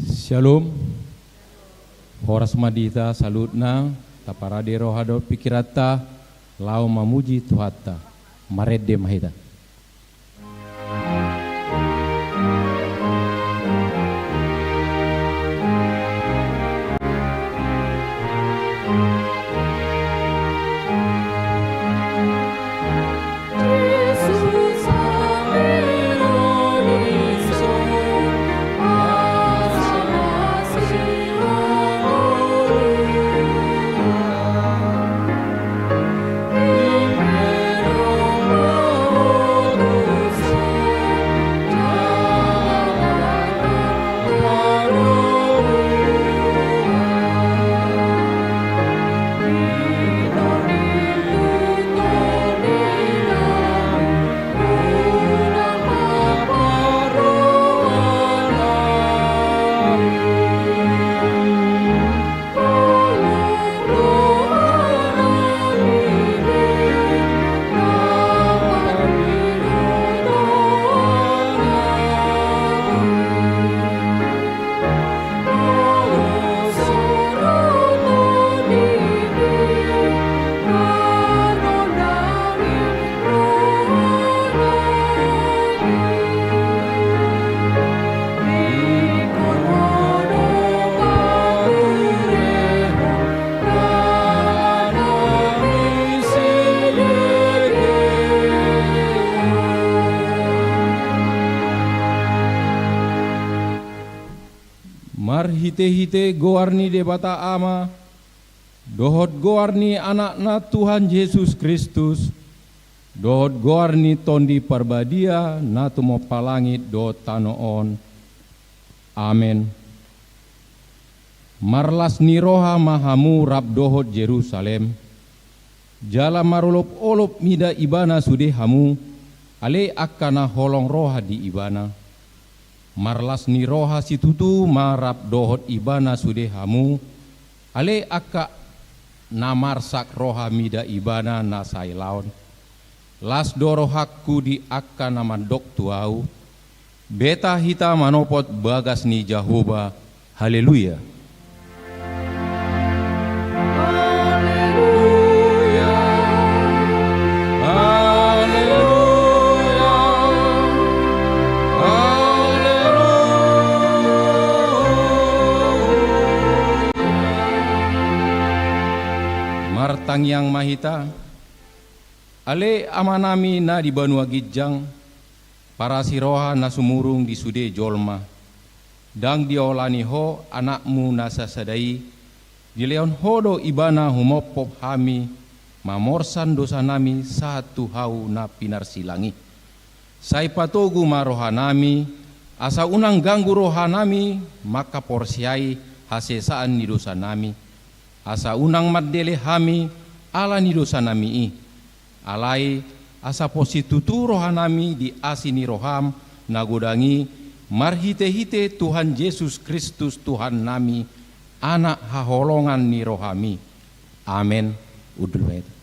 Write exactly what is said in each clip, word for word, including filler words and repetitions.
Syalom. Horas ma di hita saluhutna, taparade roha dohot pikiranta, laho mamuji Tuhanta. Marende ma hita. Marhitehite goar ni Debata Ama, dohot goar ni Anakna Tuhan Jesus Kristus, dohot goar ni Tondi Parbadia na tumompa langit dohot tano on. Amen. Marlas ni roha ma hamu rap dohot Jerusalem, jala marolopolop mida ibana sude hamu, ale angka na holong roha di ibana. Marlas ni roha situtu ma rap dohot ibana sude hamu, ale angka na marsak roha mida ibana na sailaon. Las do rohangku di angka na mandok tu ahu. Beta hita manopot bagas ni Jahowa. Haleluya. Haleluya. Haleluya. Haleluya. Martangiang ma hita. Ale Amanami na di banua ginjang, parasi roha na sumurung di sude jolma. Ndang diolani Ho Anakmu na sasada i, dilehon Ho do Ibana humophop hami, mamorsan dosanami sahat tu hau na pinarsilang i. Sai patogu ma rohanami, asa unang ganggu rohanami mangkaporseai hasesaan ni dosanami, asa unang mandele hami ala ni dosanami i. Alai asa pos situtu rohanami di asi ni roham na godang i, marhitehite Tuhan Jesus Kristus Tuhannami, Anak haholongan ni rohami. Amen. Hundul ma hita.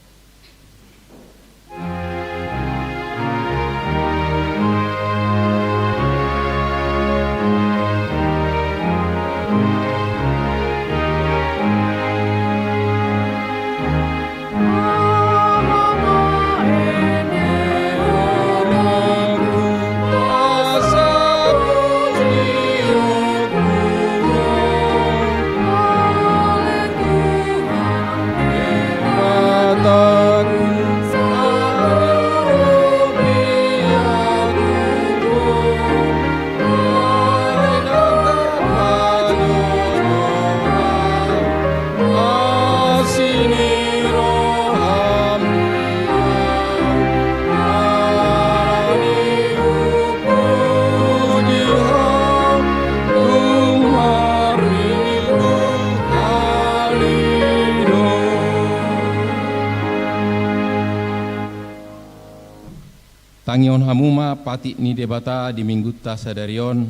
Tangihon hamu ma patik ni Debata di Minggunta sadari on,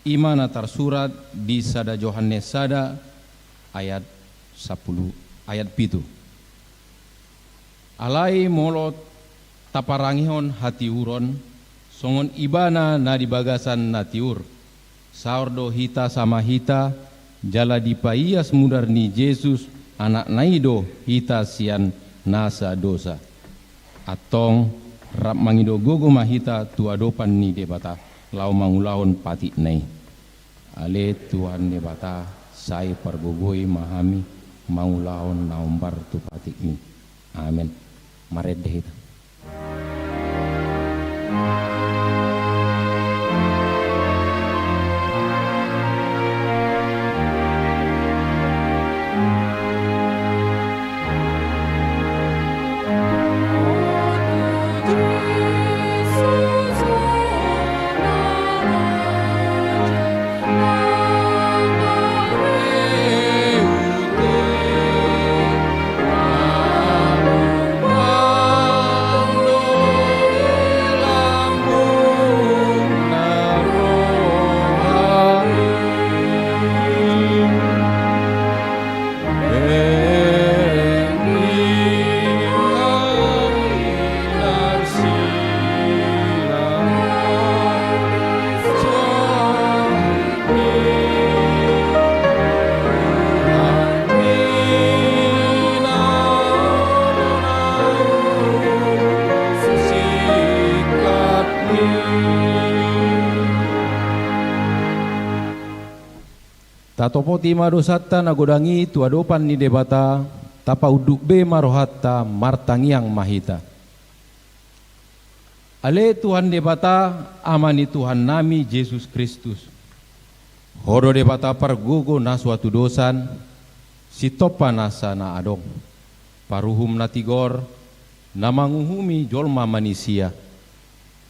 i ma na tarsurat di sada Johannes sada ayat sampulu, ayat pitu. Alai molo taparangehon hatiuron, songon Ibana na di bagasan na tiur, Saor do hita sama hita, jala dipaias mudar ni Jesus, Anakna i do hita sian nasa dosa. Antong, rap mangido gogo ma hita tu adopan ni Debata, laho mangulahon patikna i. Ale Tuhan Debata, sai pargogoi ma hami mangulahon na hombar tu patikmi. Amen. Marende hita. Tatopoti ma dosanta na godang i tu adopan ni Debata, tapaunduk be ma rohanta, martangiang ma hita. Ale Tuhan Debata, Ama ni Tuhannami Jesus Kristus. Ho do Debata pargogo na so hatudosan, sitompa nasa na adong. Paruhum na tigor, na manguhumi jolma manisia.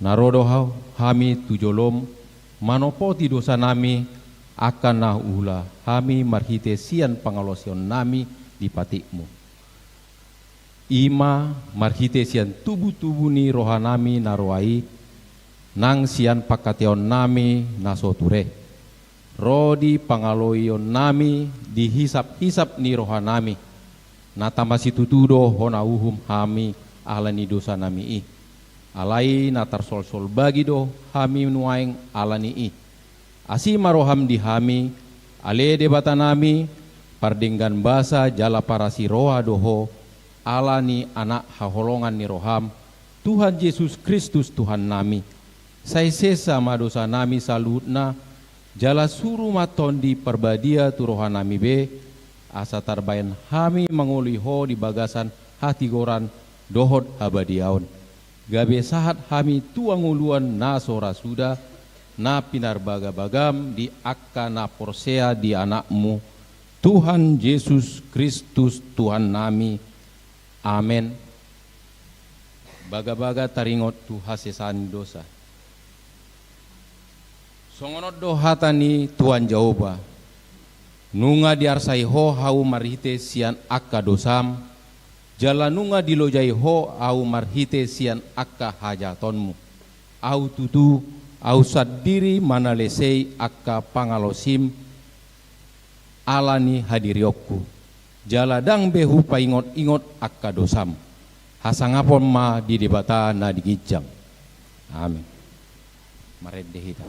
Na ro do ha-, hami tu jolom, manopoti dosanami, angka na huula hami marhite sian pangalaosionnami di patikmu. I ma marhite sian tubutubu ni rohanami na roa i, nang sian pangkataionnami na so ture. Ro di pangaloionnami di hisaphisap ni rohanami, na tama situtu do hona uhum hami ala ni dosanami i. Alai na tarsolsol bagi do hami nuaeng ala ni i. Asi ma roham di hami, ale Debatanami, pardenggan basa jala parasi roha do ho, ala ni Anak haholongan ni roham, Tuhan Jesus Kristus Tuhannami. Sai sesa ma dosanami saluhutna, jala suru ma Tondi Parbadia tu rohanami be, asa tarbaen hami mangoloi ho di bagasan hatigoran dohot habadiaon. Gabe sahat hami tu hangoluan na so ra suda, na pinarbagabagam di angka na porsea di Anakmu, Tuhan Jesus Kristus Tuhannami. Amen. Bagabaga taringot tu hasesaan ni dosa. Songon on do hata ni Tuhan Jahowa: Nunga diarsai ho ahu marhite sian angka dosam, jala nunga dilojai ho ahu marhite sian angka hajahatonmu. Ahu tutu, ahu sandiri manalesei angka pangalaosim, ala ni hadirionku, jala ndang be hupaingotingot angka dosam. Hasangapon ma di Debata na di ginjang. Amen. Marende hita.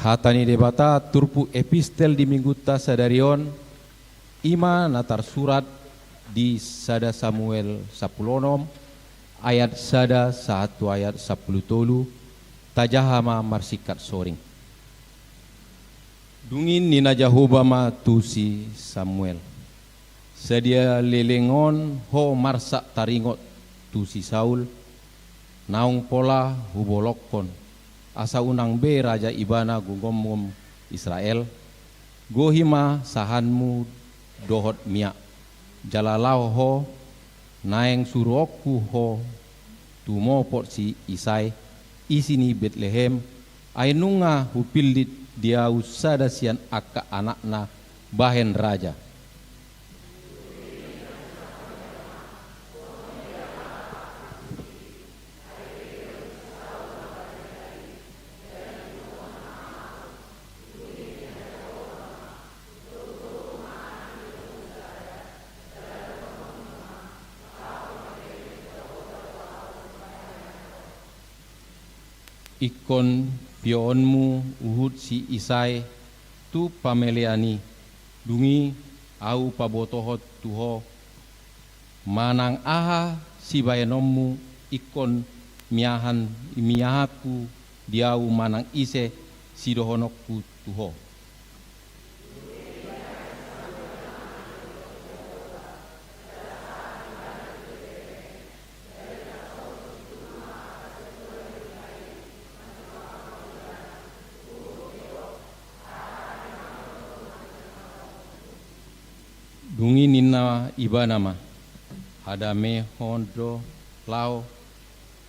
Hata ni Debata turpuk epistel di minggunta sadari on, i ma na tarsurat di sada Samuel sampulu onom, ayat sada sahat tu ayat sampulu tolu, tajaha ma marsingkat soring. Dung i ninna Jahowa ma tu si Samuel: Sadia leleng on ho marsak taringot tu si Saul, naung pola hubolongkon, asa unang be raja ibana gumomgom Israel? Gohi ma sahanmu dohot miak, jala laho ho, naeng suruonku ho tumopot si Isai, isi ni Betlehem, ai nunga hupillit di ahu sada sian angka anakna bahen raja. Ingkon pioonmu uhut si Isai tu pamelean i, dung i ahu pabotohon tu ho manang aha sibahenonmu, ingkon miahan, miahanku di ahu manang ise sidohononku tu ho. Dung i ninna ibana ma: Hadamehon do laho,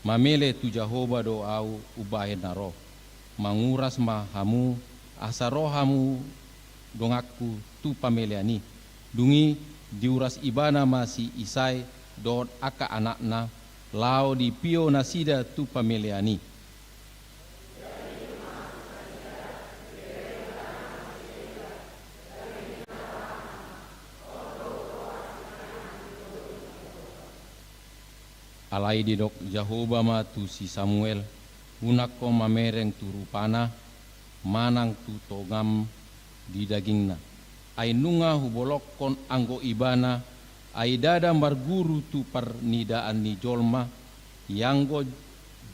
mamele tu Jahowa do ahu umbahen na ro. Manguras ma hamu, asa ro hamu donganku tu pamelean i. Dung i diuras ibana ma si Isai dohot angka anakna, laho dipio nasida tu pamelean i. Alai didok Jahowa ma tu si Samuel: Unang ho mamereng tu rupana, manang tu tongam di dagingna. Ai nunga hubolongkon anggo ibana, ai ndada marguru tu parnidaan ni jolma, ianggo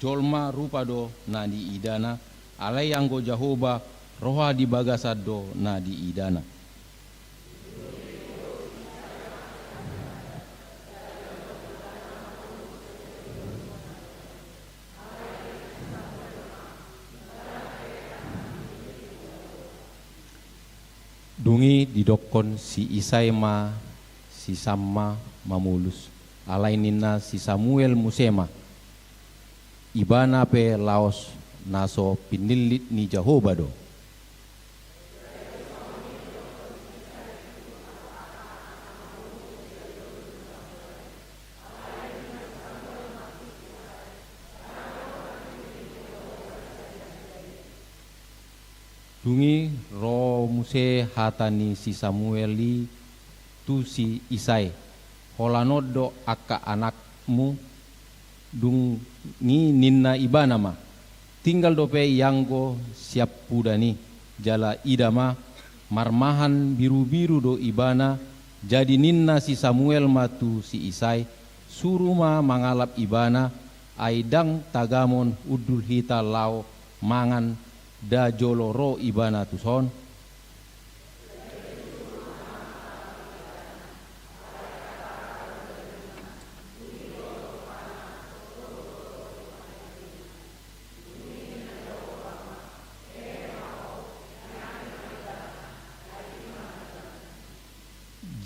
jolma rupa do na niidana, alai anggo Jahowa, roha di bagasan do na niidana. Dung i didokkon si Isai ma si Samma mamolus. Alai ninna si Samuel muse ma: Ibana pe laos na so pinillit ni Jahowa do. Dung i ro muse hata ni si Samuel i tu si Isai: Holan on do angka anakmu. Dung i ninna ibana ma: Tinggal dope ianggo siampudan i. Jala ida ma, marmahan birubiru do ibana. Jadi ninna si Samuel ma tu si Isai: Suru ma mangalap ibana, ai ndang tagamon hundul hita laho mangan nda jolo ro ibana tuson.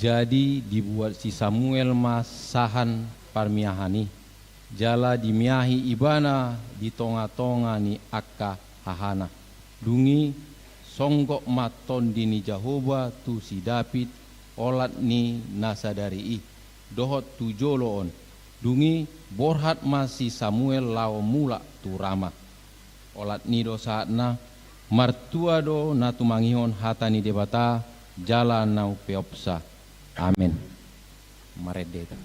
Jadi dibuat si Samuel ma sahan parmiahan i, jala dimiahi ibana di tongatonga ni angka hahana. Dung i songgop ma Tondi ni Jahowa tu si David olat ni na sadari i dohot tu jolo on. Dung i borhat ma si Samuel laho mulak tu Rama. Olat ni i do sahatna. Martua do na tumangihon hata ni Debata jala na umpeopsa. Amen. Marende hita.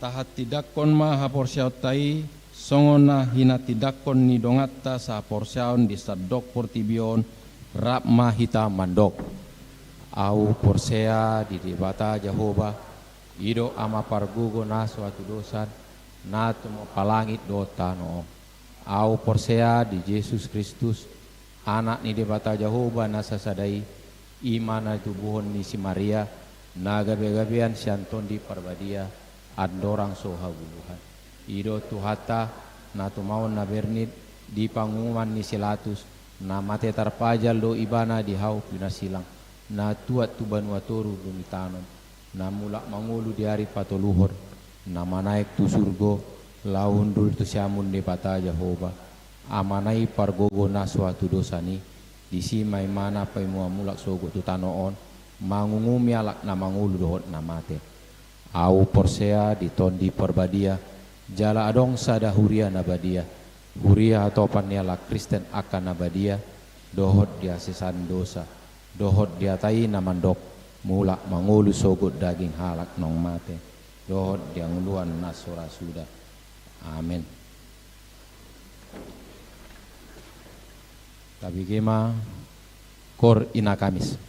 Tahatindangkon ma haporseaonta i, songon na hinatindangkon ni donganta sahaporseaon di sandok portibi on, rap ma hita mandok. Ahu porsea di Debata Jahowa, i do Ama pargogo na so hatudosan, na tumompa langit dohot tano on. Ahu porsea di Jesus Kristus, Anak ni Debata Jahowa na sasada i, i ma na tubuhon ni si Maria, na gabegabean sian Tondi Parbadia, andorang so hagoluhan. I do Tuhanta, na tumaon na bernit di pangunguman ni si Latus, na mate tarpajal do Ibana di hau pinarsilang, na tuat tu banua toru do nitanom, na mulak mangolu di ari patoluhon, na manaek tu surgo, laho hundul tu siamun Debata Jahowa, Amana i pargogo na so hatudosan i, disi ma Ibana paimua mulak sogot tu tano on, mangungumi halak na mangolu dohot na mate. Ahu porsea di Tondi Parbadia, jala adong sada huria na badia, huria hatopan ni halak Kristen angka na badia, dohot di hasesaan dosa, dohot di hata i na mandok, mulak mangolu sogot daging halak naung mate, dohot di hangoluan na so ra suda. Amen. Tabege ma, Koor Ina Kamis.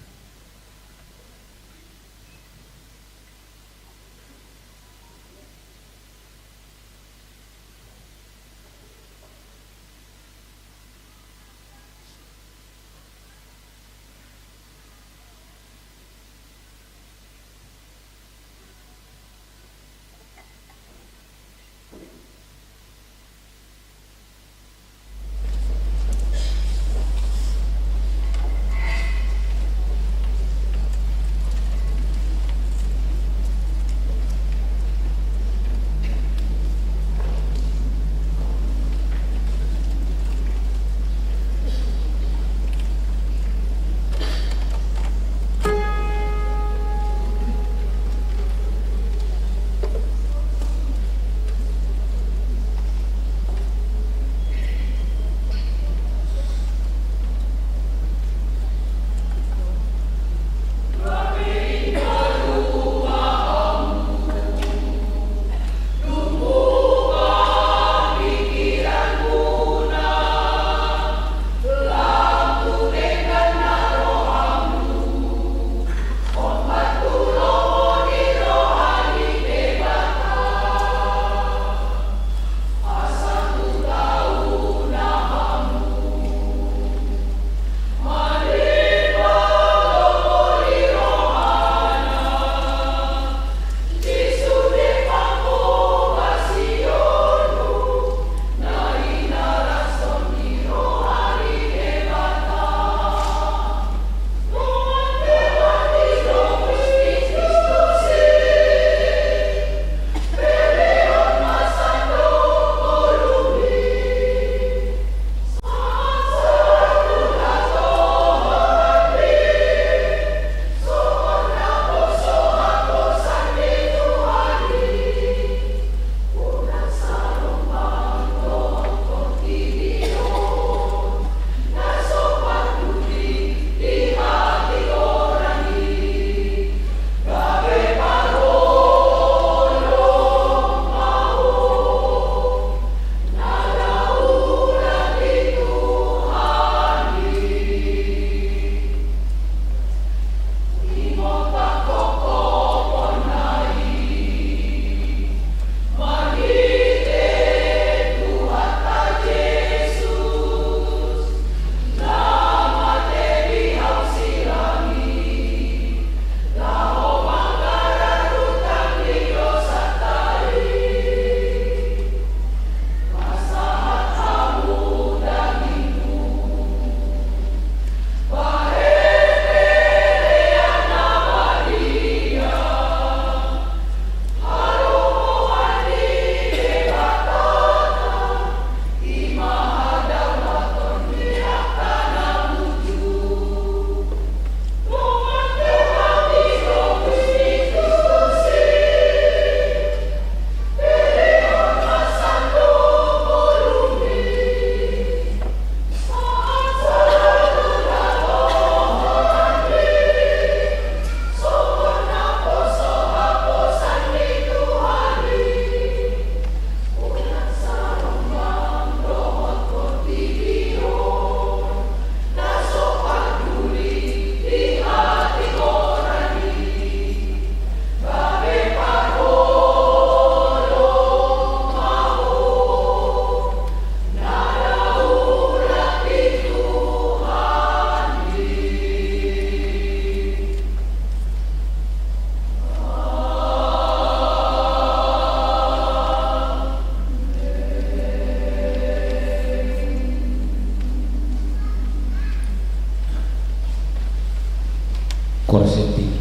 Porsetti.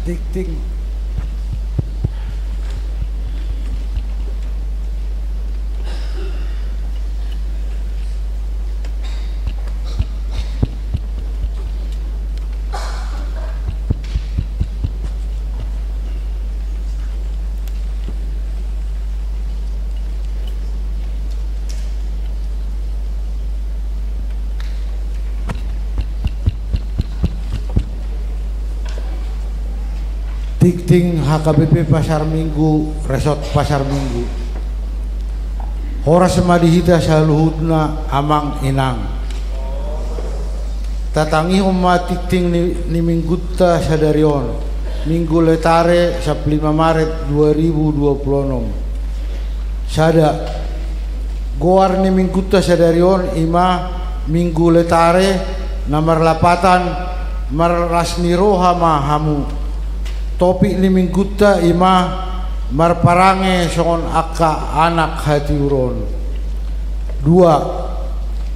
Tingting. Tingting H K B P Pasar Minggu, Resort Pasar Minggu. Horas ma di hita saluhutna, amang inang. Tatangihon ma tingting ni, ni minggunta sadari on, Minggu Letare, sampulu lima Maret dua ribu dua puluh enam. Sada. Goar ni minggunta sadari on i ma Minggu Letare, na marlapatan Marlas ni roha ma hamu. Topik ni minggunta i ma Marparange songon angka anak hatiuron. Dua.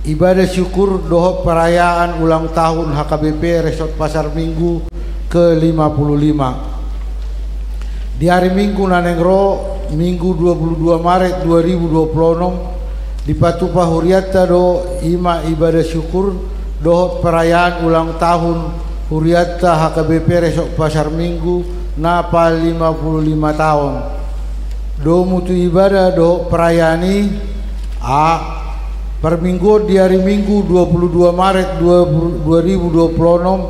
Ibadah syukur dohot perayaan ulang tahun H K B P Resort Pasar Minggu ke lima puluh lima. Di ari Minggu na naeng ro, Minggu dua puluh dua Maret dua ribu dua puluh enam, dipatupa hurianta do i ma ibadah syukur dohot perayaan ulang tahun hurianta H K B P Resort Pasar Minggu na palima puluh lima taon. Domu tu ibadah dohot perayaan i, a, parmingguon di ari Minggu dua puluh dua Maret dua, dua ribu dua puluh enam,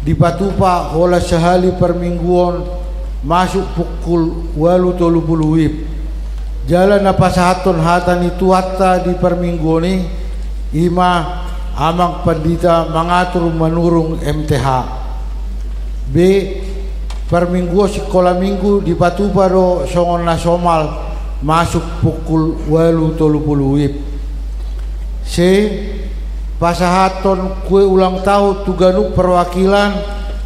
dipatupa holan sahali parmingguon masuk pukul ualu tolu puluh WIB. Jala na pasahathon hata ni Tuhanta di parmingguon i, i ma Amang Pandita Mangatur Manurung M T H. B. Parmingguon sikola Minggu dipatupa do songon na somal masuk pukul ualu tolu puluh WIB. C. Pasahathon kue ulang tahun tu ganup perwakilan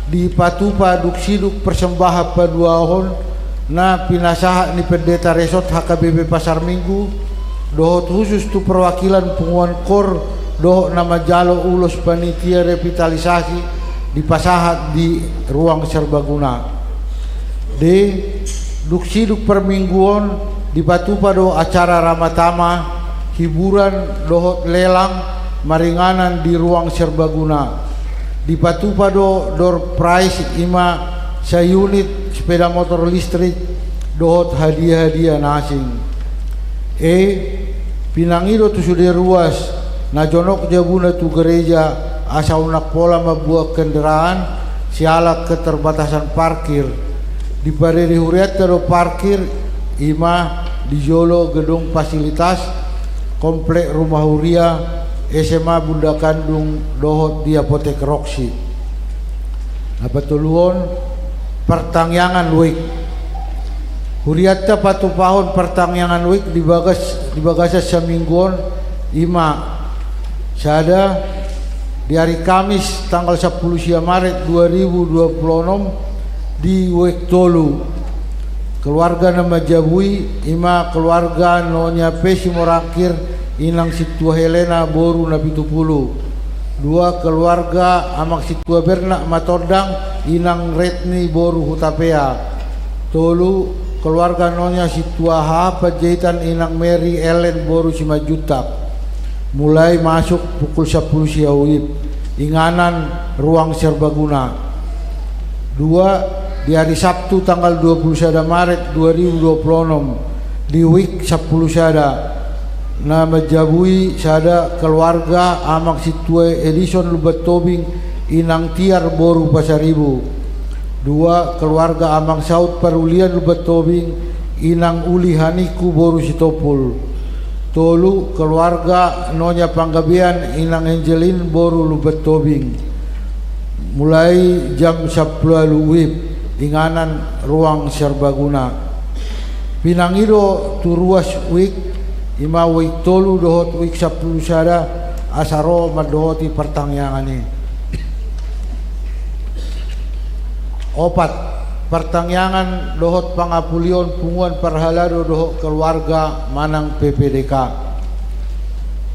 dipatupa dung sidung persembahan paduahon na pinasahat ni Pendeta Resort H K B P Pasar Minggu, dohot khusus tu perwakilan punguan kor dohot na manjalo ulos panitia revitalisasi dipasahat di ruang serbaguna. D. Dung sidung parmingguon dipatupa do acara ramatama, hiburan dohot lelang maringanan di ruang serbaguna. Dipatupa do door prize i ma saunit sepeda motor listrik dohot hadiah-hadiah na asing. E. Pinangido tu sude ruas na jonok jabuna tu gereja asa unang pola mambuat kendaraan siala keterbatasan parkir. Diparere hurianta do parkir i ma di jolo gedung fasilitas, komplek rumah huria, S M A Bunda Kandung dohot di Apotek Roksi. Na patoluhon, partangiangan wijk. Hurianta patupahon partangiangan wijk di bagas, di bagasan saminggu on i ma: sada, di ari Kamis tanggal sampulu sia Maret dua ribu dua puluh onom di wijk tolu. Keluarga na manjabui i ma keluarga Nonya P. Simorangkir, inang Sintua Helena, boru Napitupulu. Dua, keluarga Amang Sintua Bernard Matondang, inang Retni, boru Hutapea. Tolu, keluarga Nonya Sintua H. Panjaitan, inang Mary Ellen, boru Simanjuntak. Mulai masuk pukul sampulu sia WIB, inganan ruang serbaguna. Dua, di ari Sabtu tanggal dua puluh sada Maret dua ribu dua puluh onom di wijk sampulu sada, na manjabui: sada, keluarga Amang Sintua Edison Lumban Tobing, inang Tiar, boru Pasaribu. Dua, keluarga Amang Saud Parulian Lumban Tobing, inang Uli Haningku, boru Sitompul. Tolu, keluarga Nonya Panggabean, inang Angelin, boru Lumban Tobing. Mulai jam sampulu ualu WIB, inganan ruang serbaguna. Pinangido tu ruas wijk, i ma wijk tolu dohot wijk sampulu sada, asa ro mandohoti partangiangan i. Opat, partangiangan dohot pangapulion punguan parhalado dohot keluarga manang P P D K.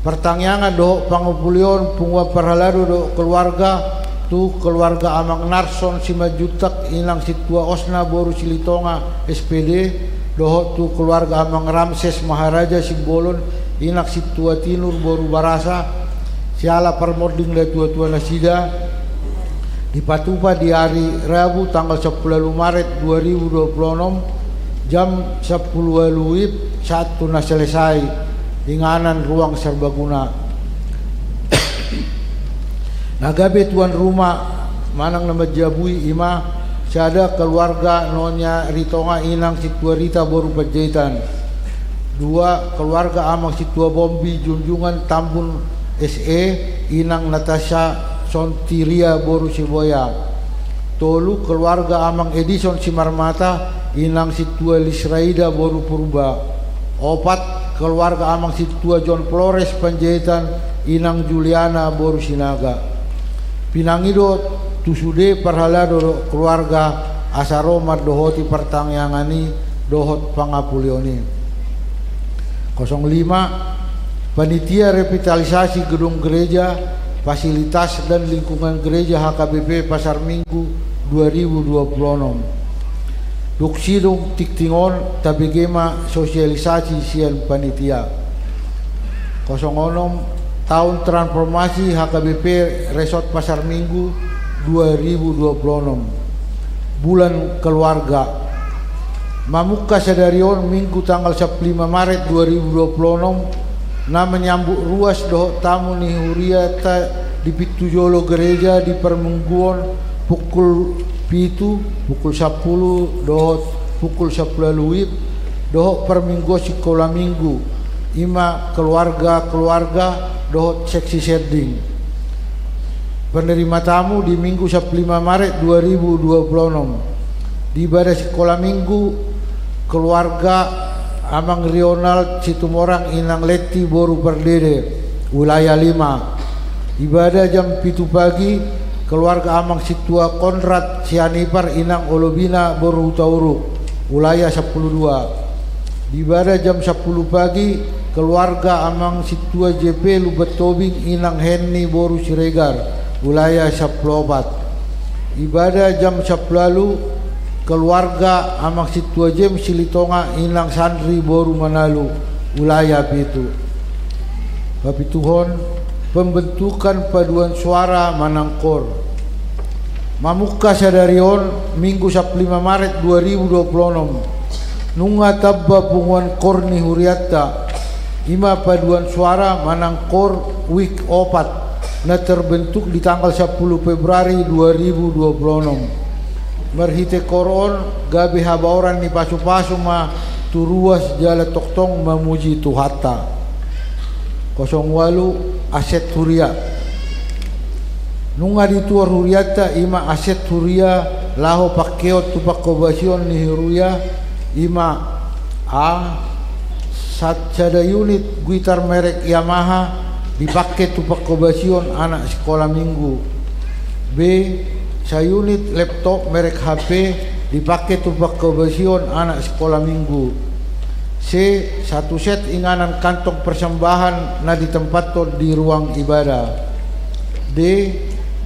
Partangiangan dohot pangapulion punguan parhalado dohot keluarga Tu keluarga Amang Narson Simanjuntak, inang sintua Osna boru Silitonga, S P D, dohot tu keluarga Amang Ramses Maharaja Simbolon, inang sintua Tinur boru Barasa, siala parmonding natuatua nasida, dipatupa di ari Rabu tanggal sampulu ualu Maret dua ribu dua puluh onom, jam sampulu ualu WIB, sahat tu na selesai, inganan ruang serbaguna. Na gabe tuan rumah manang na manjabui i ma: sada, keluarga Nonya Ritonga, inang sintua Rita boru Panjaitan. Dua, keluarga Amang sintua Bombi Junjungan Tambun, S E, inang Natasha Sontiria boru Siboya. Tolu, keluarga Amang Edison Simarmata, inang sintua Lisraida boru Purba. Opat, keluarga Amang sintua John Flores Panjaitan, inang Juliana boru Sinaga. Pinangido tu sude parhalado dohot keluarga asa ro mandohoti partangiangan i dohot pangapulion i. Kosong lima, panitia revitalisasi gedung gereja, fasilitas dan lingkungan gereja H K B P Pasar Minggu dua ribu dua puluh onom. Dung sidung tingting on tabege ma sosialisasi sian panitia. Kosong onom, tahun transformasi H K B P Resort Pasar Minggu dua ribu dua puluh onom. Bulan keluarga. Mamungka sadari on, Minggu tanggal sampulu lima Maret dua ribu dua puluh onom, na menyambut ruas dohot tamu ni huriata di pintu jolo gereja di parmingguon pukul pitu, pukul sampulu dohot pukul sampulu ualu WIB, dohot parmingguon sikola minggu, i ma keluarga-keluarga dohot seksi sending. Penerima tamu di Minggu sampulu lima Maret dua ribu dua puluh onom. Di ibadah sikola minggu, keluarga Amang Rionald Situmorang, inang Leti boru Pardede, wilayah lima. Ibadah jam pitu pagi, keluarga Amang sintua Konrad Sianipar, inang Olobina boru Hutauruk, wilayah sampulu dua. Di ibadah jam sampulu pagi, keluarga Amang sintua J P Lumban Tobing, inang Henni boru Siregar, wilayah sampulu opat. Ibadah jam sampulu ualu, keluarga Amang sintua James Silitonga, inang Sandri boru Manalu, wilayah pitu. Papituhon, pembentukan paduan suara manang kor. Mamungka sadari on, Minggu sampulu lima Maret dua ribu dua puluh onom, nunga tamba punguan kor ni hurianta, i ma paduan suara manang kor WIK opat, na terbentuk di tanggal sampulu Februari dua ribu dua puluh onom. Marhite kor on, gabe habaoran ni pasupasu ma tu ruas jala tongtong mamuji Tuhanta. Kosong ualu, aset huria. Nunga dituhor hurianta, i ma aset huria laho pangkeon tu pangkobasion ni huria, i ma: A, sat-, sada unit gitar merek Yamaha dipangke tu pangkobasion anak sikola minggu. B, saunit laptop merek H P dipangke tu pangkobasion anak sikola minggu. C, satu set inganan kantong persembahan na ditempathon di ruang ibadah. D,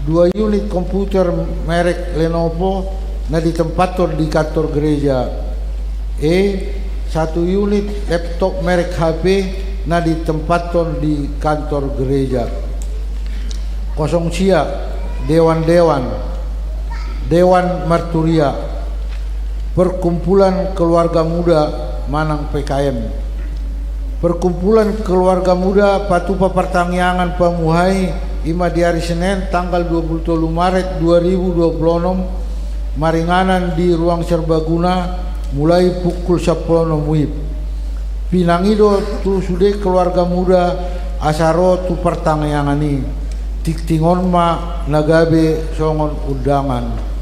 dua unit komputer merek Lenovo na ditempathon di kantor gereja. E, satu unit laptop merek H P na ditempathon di kantor gereja. Kosong sia, dewan-dewan. Dewan marturia. Perkumpulan Keluarga Muda manang P K M. Perkumpulan Keluarga Muda patupa partangiangan pamuhai, i ma di ari Senen tanggal dua puluh tolu Maret dua ribu dua puluh onom, maringanan di ruang serbaguna mulai pukul sampulu onom WIB. Pinangido tu sude keluarga muda asa ro tu partangiangan i. Tingting on ma na gabe songon undangan.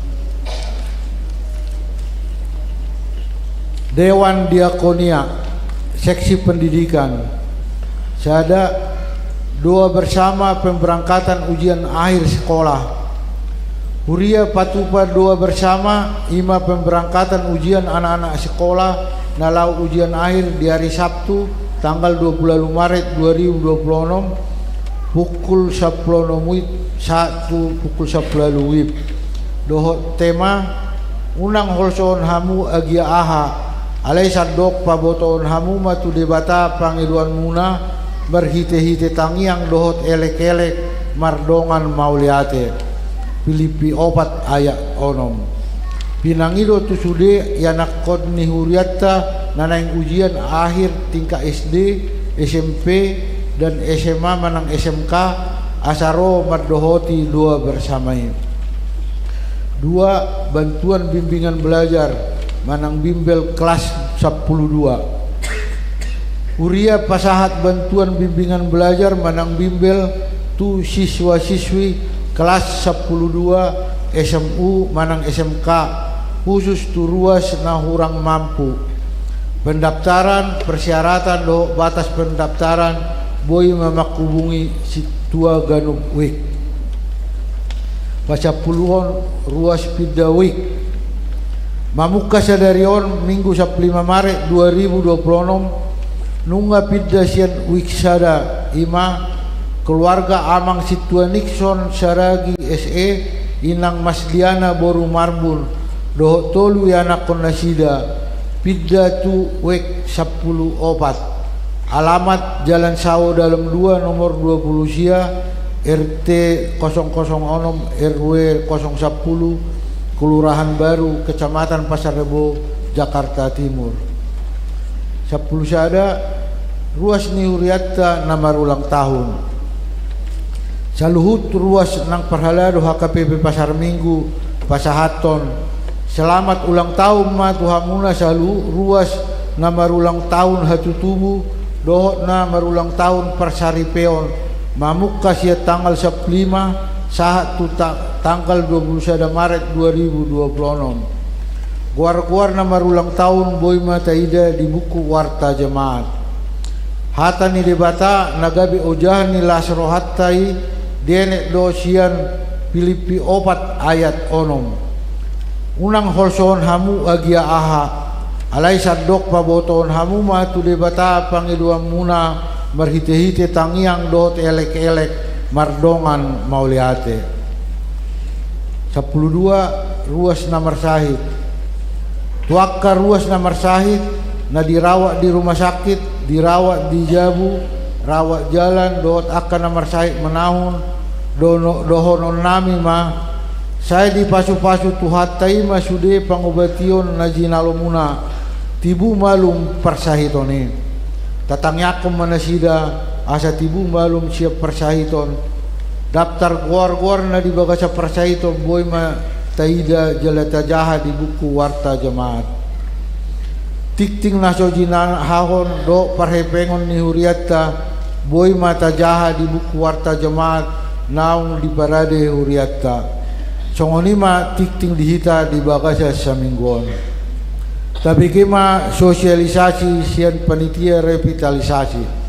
Dewan Diakonia, Seksi Pendidikan. Sada, doa bersama pemberangkatan ujian akhir sekolah. Huria patupa doa bersama, i ma pemberangkatan ujian anak-anak sekolah na laho ujian akhir di ari Sabtu tanggal dua puluh ualu Maret dua ribu dua puluh onom, pukul sampulu onom WIB sahat tu pukul sampulu ualu WIB. Dohot tema: Unang holsohon hamu agia aha, alai sandok pabotohon hamu ma tu Debata pangidoanmuna marhitehite tangiang dohot elekelek mardongan mauliate. Pilippi opat ayat onom. Pinangido tu sude ianakhon ni hurianta na naeng ujian akhir tingkat SD, SMP, dan SMA manang SMK, asa ro mandohoti doa bersama i. Dua, bantuan bimbingan belajar manang bimbel kelas sampulu dua. Huria pasahat bantuan bimbingan belajar manang bimbel tu siswa-siswi kelas sampulu dua SMU manang SMK, khusus tu ruas na hurang mampu. Pendaftaran, persyaratan dohot batas pendaftaran boi ma manghubungi sintua ganup WIK. Pasampuluhon, ruas pinda WIK. Mamungka sadari on, Minggu sampulu lima Maret dua ribu dua puluh onom, nunga pinda sian WIK sada, i ma keluarga Amang Sintua Nixon Saragi S E, Inang Masliana boru Marbun, dohot tolu ianakhon nasida, pinda tu WIK sampulu opat. Alamat Jalan Sawo Dalem dua, nomor dua puluh sia, R T kosong kosong onom, R W kosong sampulu, Kelurahan Baru, Kecamatan Pasar Rebo, Jakarta Timur. Sampulu sada, ruas ni hurianta na marulang tahun. Saluhut ruas nang parhalado H K B P Pasar Minggu pasahathon selamat ulang tahun ma tu hamuna saluhut ruas na marulang tahun hatutubu dohot na marulang tahun parsaripeon, mamungka sian tanggal sampulu lima sahat tu ta-, tanggal dua puluh sada Maret dua ribu dua puluh onom. Goar-goar na marulang tahun boi ma taida di buku warta jemaat. Hata ni Debata na gabe ojahan ni las rohanta i dienet do sian Pilippi opat ayat onom. Unang holsohon hamu agia aha, alai sandok pabotohon hamu ma tu Debata pangidoanmuna marhitehite tangiang dohot elekelek mardongan mauliate. Sampulu dua, ruas na marsahit. Tu angka ruas na marsahit, na dirawat di rumah sakit, dirawat di jabu, rawat jalan, dohot angka na marsahit manahun, dono-, dohononnami ma, sai dipasupasu Tuhanta i ma sude pangobation na jinalomuna, tibu malum parsahiton i. Tatangiangkon ma nasida, asa tibu malum sian parsahiton. Daftar goar-goar na di bagasan parsahiton boi ma taida jala tajaha di buku warta jemaat. Tingting na so jinahahon dohot parhepengon ni hurianta boi ma tajaha di buku warta jemaat naung diparade hurianta. Songon i ma tingting di hita di bagasan saminggu on. Tabege ma sosialisasi sian panitia revitalisasi.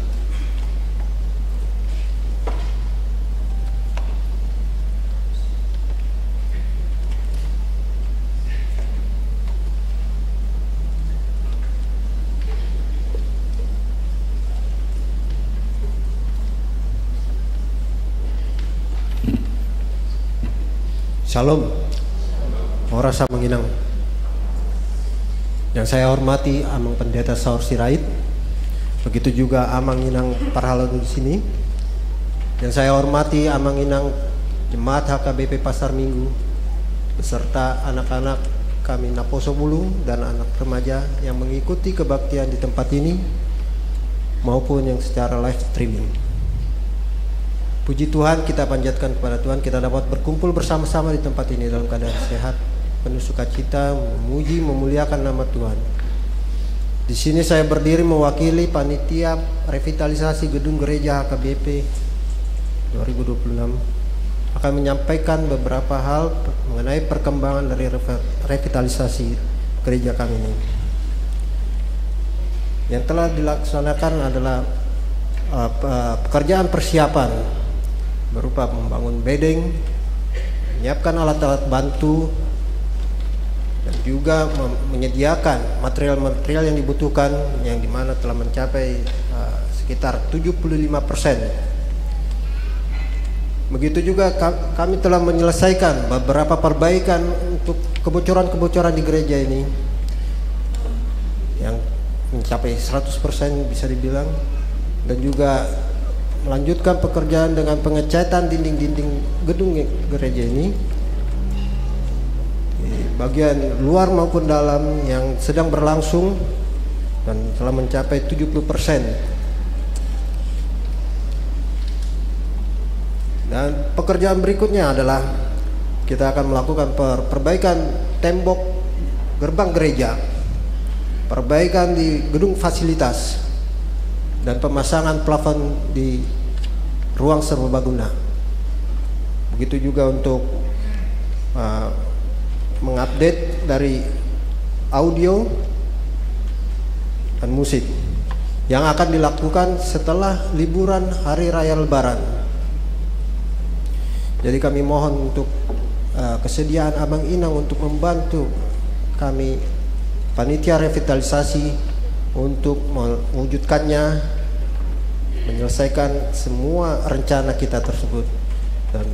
Syalom. Horas Amang Inang. Yang saya hormati Amang Pendeta Saur Sirait, begitu juga Amang Inang parhalado di sini. Yang saya hormati Amang Inang Jemaat H K B P Pasar Minggu, beserta anak-anak kami Naposo Bulung dan anak remaja yang mengikuti kebaktian di tempat ini maupun yang secara live streaming. Puji Tuhan, kita panjatkan kepada Tuhan, kita dapat berkumpul bersama-sama di tempat ini dalam keadaan sehat, penuh sukacita, memuji, memuliakan nama Tuhan. Di sini saya berdiri mewakili panitia revitalisasi gedung gereja H K B P dua ribu dua puluh enam, akan menyampaikan beberapa hal mengenai perkembangan dari reve-, revitalisasi gereja kami ini. Yang telah dilaksanakan adalah, eh, pe-, pekerjaan persiapan berupa membangun bedeng, menyiapkan alat-alat bantu, dan juga mem-, menyediakan material-material yang dibutuhkan, yang dimana telah mencapai, eh, sekitar tujuh puluh lima persen. Begitu juga ka-, kami telah menyelesaikan beberapa perbaikan untuk kebocoran-kebocoran di gereja ini yang mencapai seratus persen bisa dibilang, dan juga melanjutkan pekerjaan dengan pengecatan dinding-dinding gedung gereja ini. Di bagian luar maupun dalam yang sedang berlangsung dan telah mencapai tujuh puluh persen. Dan pekerjaan berikutnya adalah kita akan melakukan per-, perbaikan tembok gerbang gereja, perbaikan di gedung fasilitas, dan pemasangan plafon di ruang serbaguna. Begitu juga untuk, eh, mengupdate dari audio dan musik yang akan dilakukan setelah liburan hari raya Lebaran. Jadi kami mohon untuk, eh, kesediaan Amang Inang untuk membantu kami panitia revitalisasi untuk mewujudkannya, menyelesaikan semua rencana kita tersebut. Dan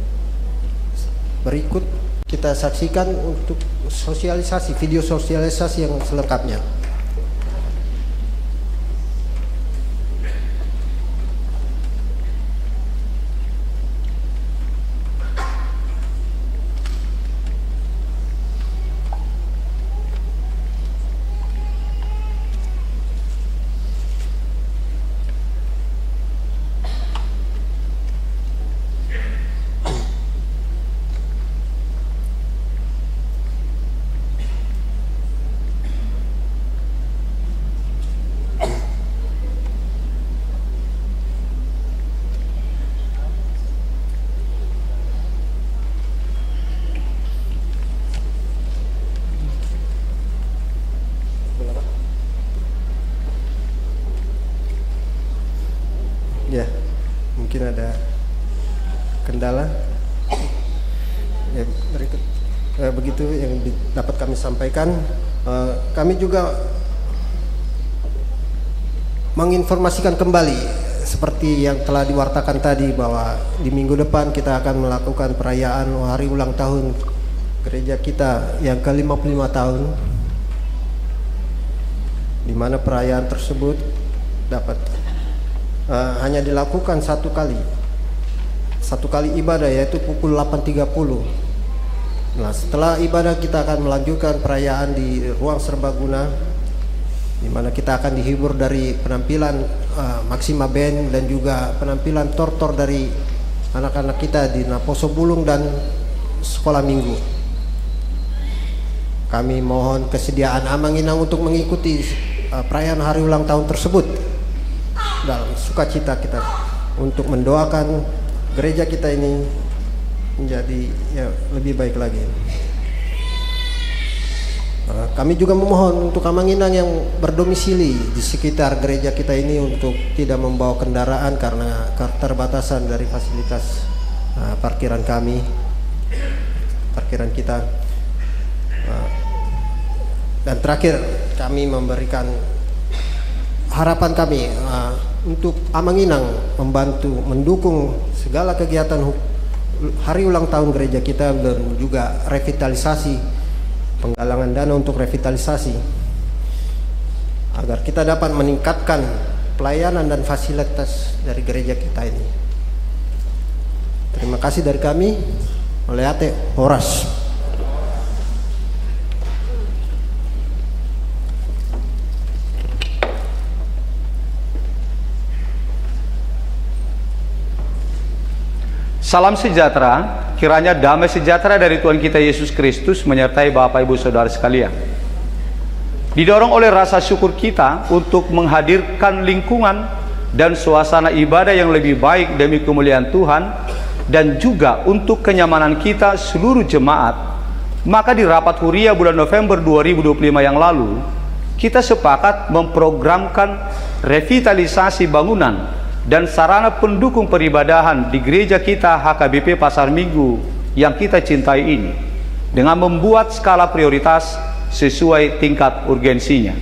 berikut kita saksikan untuk sosialisasi, video sosialisasi yang selengkapnya. Ya, mungkin ada kendala. Ya, berikut, eh, begitu yang di-, dapat kami sampaikan. Eh, kami juga menginformasikan kembali seperti yang telah diwartakan tadi, bahwa di minggu depan kita akan melakukan perayaan hari ulang tahun gereja kita yang ke lima puluh lima tahun, di mana perayaan tersebut dapat, eh, hanya dilakukan satu kali, satu kali ibadah, yaitu pukul delapan tiga puluh. Nah, setelah ibadah kita akan melanjutkan perayaan di ruang serbaguna, di mana kita akan dihibur dari penampilan, eh, Maxima Band dan juga penampilan tortor dari anak-anak kita di Naposo Bulung dan Sekolah Minggu. Kami mohon kesediaan Amang Inang untuk mengikuti, eh, perayaan hari ulang tahun tersebut dalam sukacita kita, untuk mendoakan gereja kita ini menjadi, ya, lebih baik lagi. Eh, kami juga memohon untuk Amang Inang yang berdomisili di sekitar gereja kita ini untuk tidak membawa kendaraan karena keterbatasan dari fasilitas, eh, parkiran kami, parkiran kita. Eh, dan terakhir, kami memberikan harapan kami, eh, untuk Amang Inang membantu, mendukung segala kegiatan hu-, hari ulang tahun gereja kita dan juga revitalisasi, penggalangan dana untuk revitalisasi, agar kita dapat meningkatkan pelayanan dan fasilitas dari gereja kita ini. Terima kasih dari kami. Mauliate, horas. Salam sejahtera, kiranya damai sejahtera dari Tuhan kita Yesus Kristus menyertai Bapak, Ibu, Saudara sekalian. Didorong oleh rasa syukur kita untuk menghadirkan lingkungan dan suasana ibadah yang lebih baik demi kemuliaan Tuhan dan juga untuk kenyamanan kita seluruh jemaat, maka di rapat huria bulan November dua ribu dua puluh lima yang lalu, kita sepakat memprogramkan revitalisasi bangunan dan sarana pendukung peribadahan di gereja kita H K B P Pasar Minggu yang kita cintai ini, dengan membuat skala prioritas sesuai tingkat urgensinya.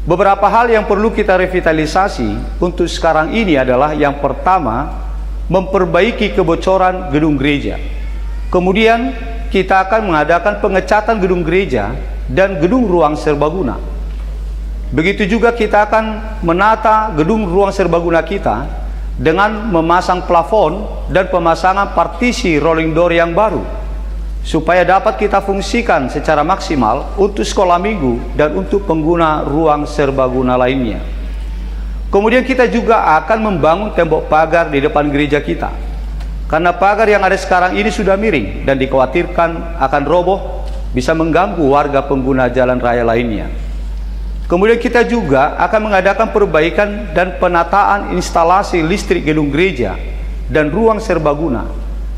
Beberapa hal yang perlu kita revitalisasi untuk sekarang ini adalah, yang pertama, memperbaiki kebocoran gedung gereja. Kemudian, kita akan mengadakan pengecatan gedung gereja dan gedung ruang serbaguna. Begitu juga kita akan menata gedung ruang serbaguna kita dengan memasang plafon dan pemasangan partisi rolling door yang baru, supaya dapat kita fungsikan secara maksimal untuk sekolah minggu dan untuk pengguna ruang serbaguna lainnya. Kemudian, kita juga akan membangun tembok pagar di depan gereja kita. Karena pagar yang ada sekarang ini sudah miring dan dikhawatirkan akan roboh, bisa mengganggu warga pengguna jalan raya lainnya. Kemudian, kita juga akan mengadakan perbaikan dan penataan instalasi listrik gedung gereja dan ruang serbaguna,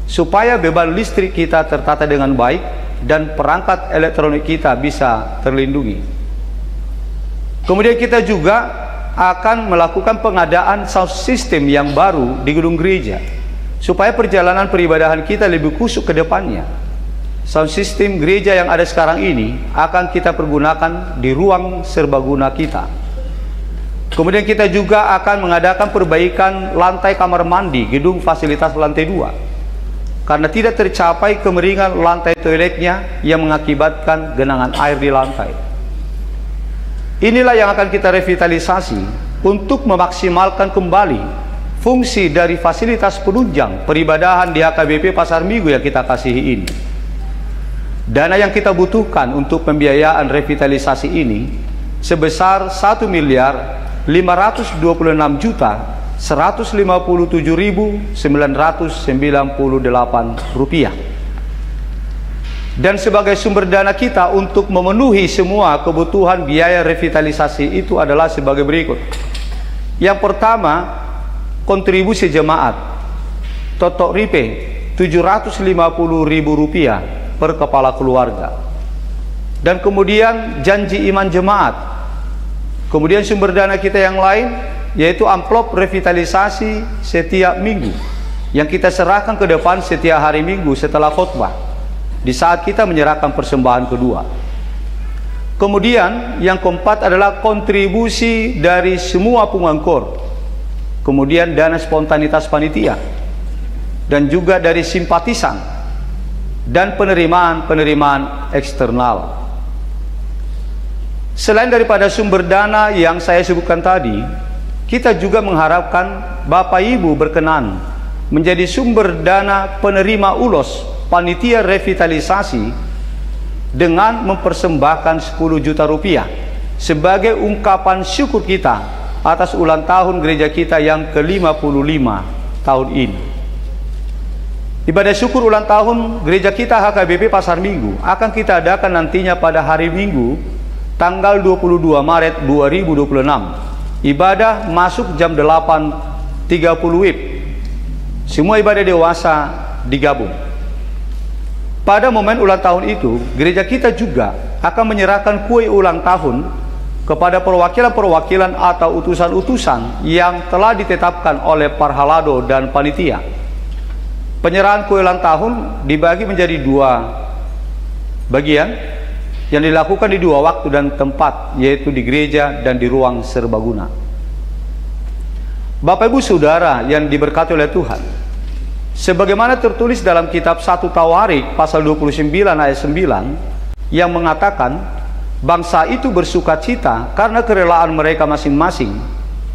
supaya beban listrik kita tertata dengan baik dan perangkat elektronik kita bisa terlindungi. Kemudian, kita juga akan melakukan pengadaan sound system yang baru di gedung gereja, supaya perjalanan peribadahan kita lebih khusyuk ke depannya. Sound system gereja yang ada sekarang ini akan kita pergunakan di ruang serbaguna kita. Kemudian, kita juga akan mengadakan perbaikan lantai kamar mandi gedung fasilitas lantai dua, karena tidak tercapai kemiringan lantai toiletnya yang mengakibatkan genangan air di lantai. Inilah yang akan kita revitalisasi untuk memaksimalkan kembali fungsi dari fasilitas penunjang peribadahan di H K B P Pasar Minggu yang kita kasihi ini. Dana yang kita butuhkan untuk pembiayaan revitalisasi ini sebesar satu miliar lima ratus dua puluh enam juta seratus lima puluh tujuh ribu sembilan ratus sembilan puluh delapan rupiah. Dan sebagai sumber dana kita untuk memenuhi semua kebutuhan biaya revitalisasi itu adalah sebagai berikut. Yang pertama, kontribusi jemaat. Totok ripe, tujuh ratus lima puluh ribu rupiah per kepala keluarga. Dan kemudian, janji iman jemaat. Kemudian, sumber dana kita yang lain, yaitu amplop revitalisasi setiap minggu yang kita serahkan ke depan setiap hari Minggu setelah khotbah, di saat kita menyerahkan persembahan kedua. Kemudian, yang keempat adalah kontribusi dari semua punguan kor. Kemudian, dana spontanitas panitia, dan juga dari simpatisan dan penerimaan-penerimaan eksternal. Selain daripada sumber dana yang saya sebutkan tadi, kita juga mengharapkan Bapak Ibu berkenan menjadi sumber dana penerima ulos panitia revitalisasi dengan mempersembahkan sepuluh juta rupiah sebagai ungkapan syukur kita atas ulang tahun gereja kita yang ke lima puluh lima tahun ini. Ibadah syukur ulang tahun gereja kita H K B P Pasar Minggu akan kita adakan nantinya pada hari Minggu, tanggal dua puluh dua Maret dua ribu dua puluh enam. Ibadah masuk jam delapan tiga puluh W I B. Semua ibadah dewasa digabung. Pada momen ulang tahun itu, gereja kita juga akan menyerahkan kue ulang tahun kepada perwakilan-perwakilan atau utusan-utusan yang telah ditetapkan oleh parhalado dan panitia. Penyerahan kue ulang tahun dibagi menjadi dua bagian yang dilakukan di dua waktu dan tempat, yaitu di gereja dan di ruang serbaguna. Bapak, Ibu, Saudara yang diberkati oleh Tuhan, sebagaimana tertulis dalam kitab satu Tawarik pasal dua puluh sembilan ayat sembilan, yang mengatakan, "Bangsa itu bersukacita karena kerelaan mereka masing-masing,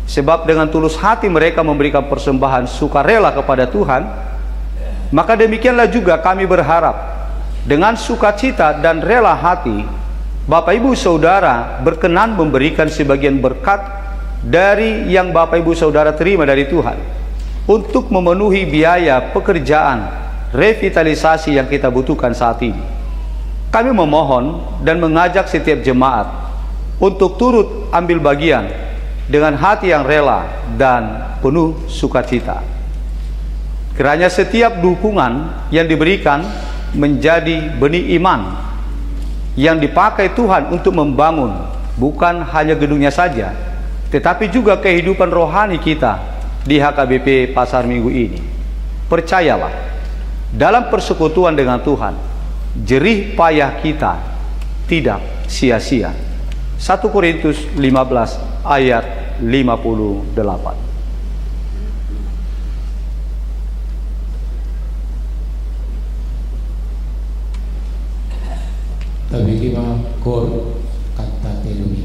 sebab dengan tulus hati mereka memberikan persembahan sukarela kepada Tuhan." Maka demikianlah juga kami berharap, dengan sukacita dan rela hati, Bapak, Ibu, Saudara berkenan memberikan sebagian berkat dari yang Bapak, Ibu, Saudara terima dari Tuhan untuk memenuhi biaya pekerjaan revitalisasi yang kita butuhkan saat ini. Kami memohon dan mengajak setiap jemaat untuk turut ambil bagian dengan hati yang rela dan penuh sukacita. Kiranya setiap dukungan yang diberikan menjadi benih iman yang dipakai Tuhan untuk membangun bukan hanya gedungnya saja, tetapi juga kehidupan rohani kita di H K B P Pasar Minggu ini. Percayalah, dalam persekutuan dengan Tuhan, jerih payah kita tidak sia-sia. Satu Korintus lima belas ayat lima puluh delapan. Bege ma koor kanta tolu i.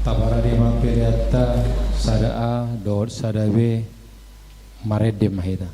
Taparade ma peleanta sada A dohot sada B, marende ma hita.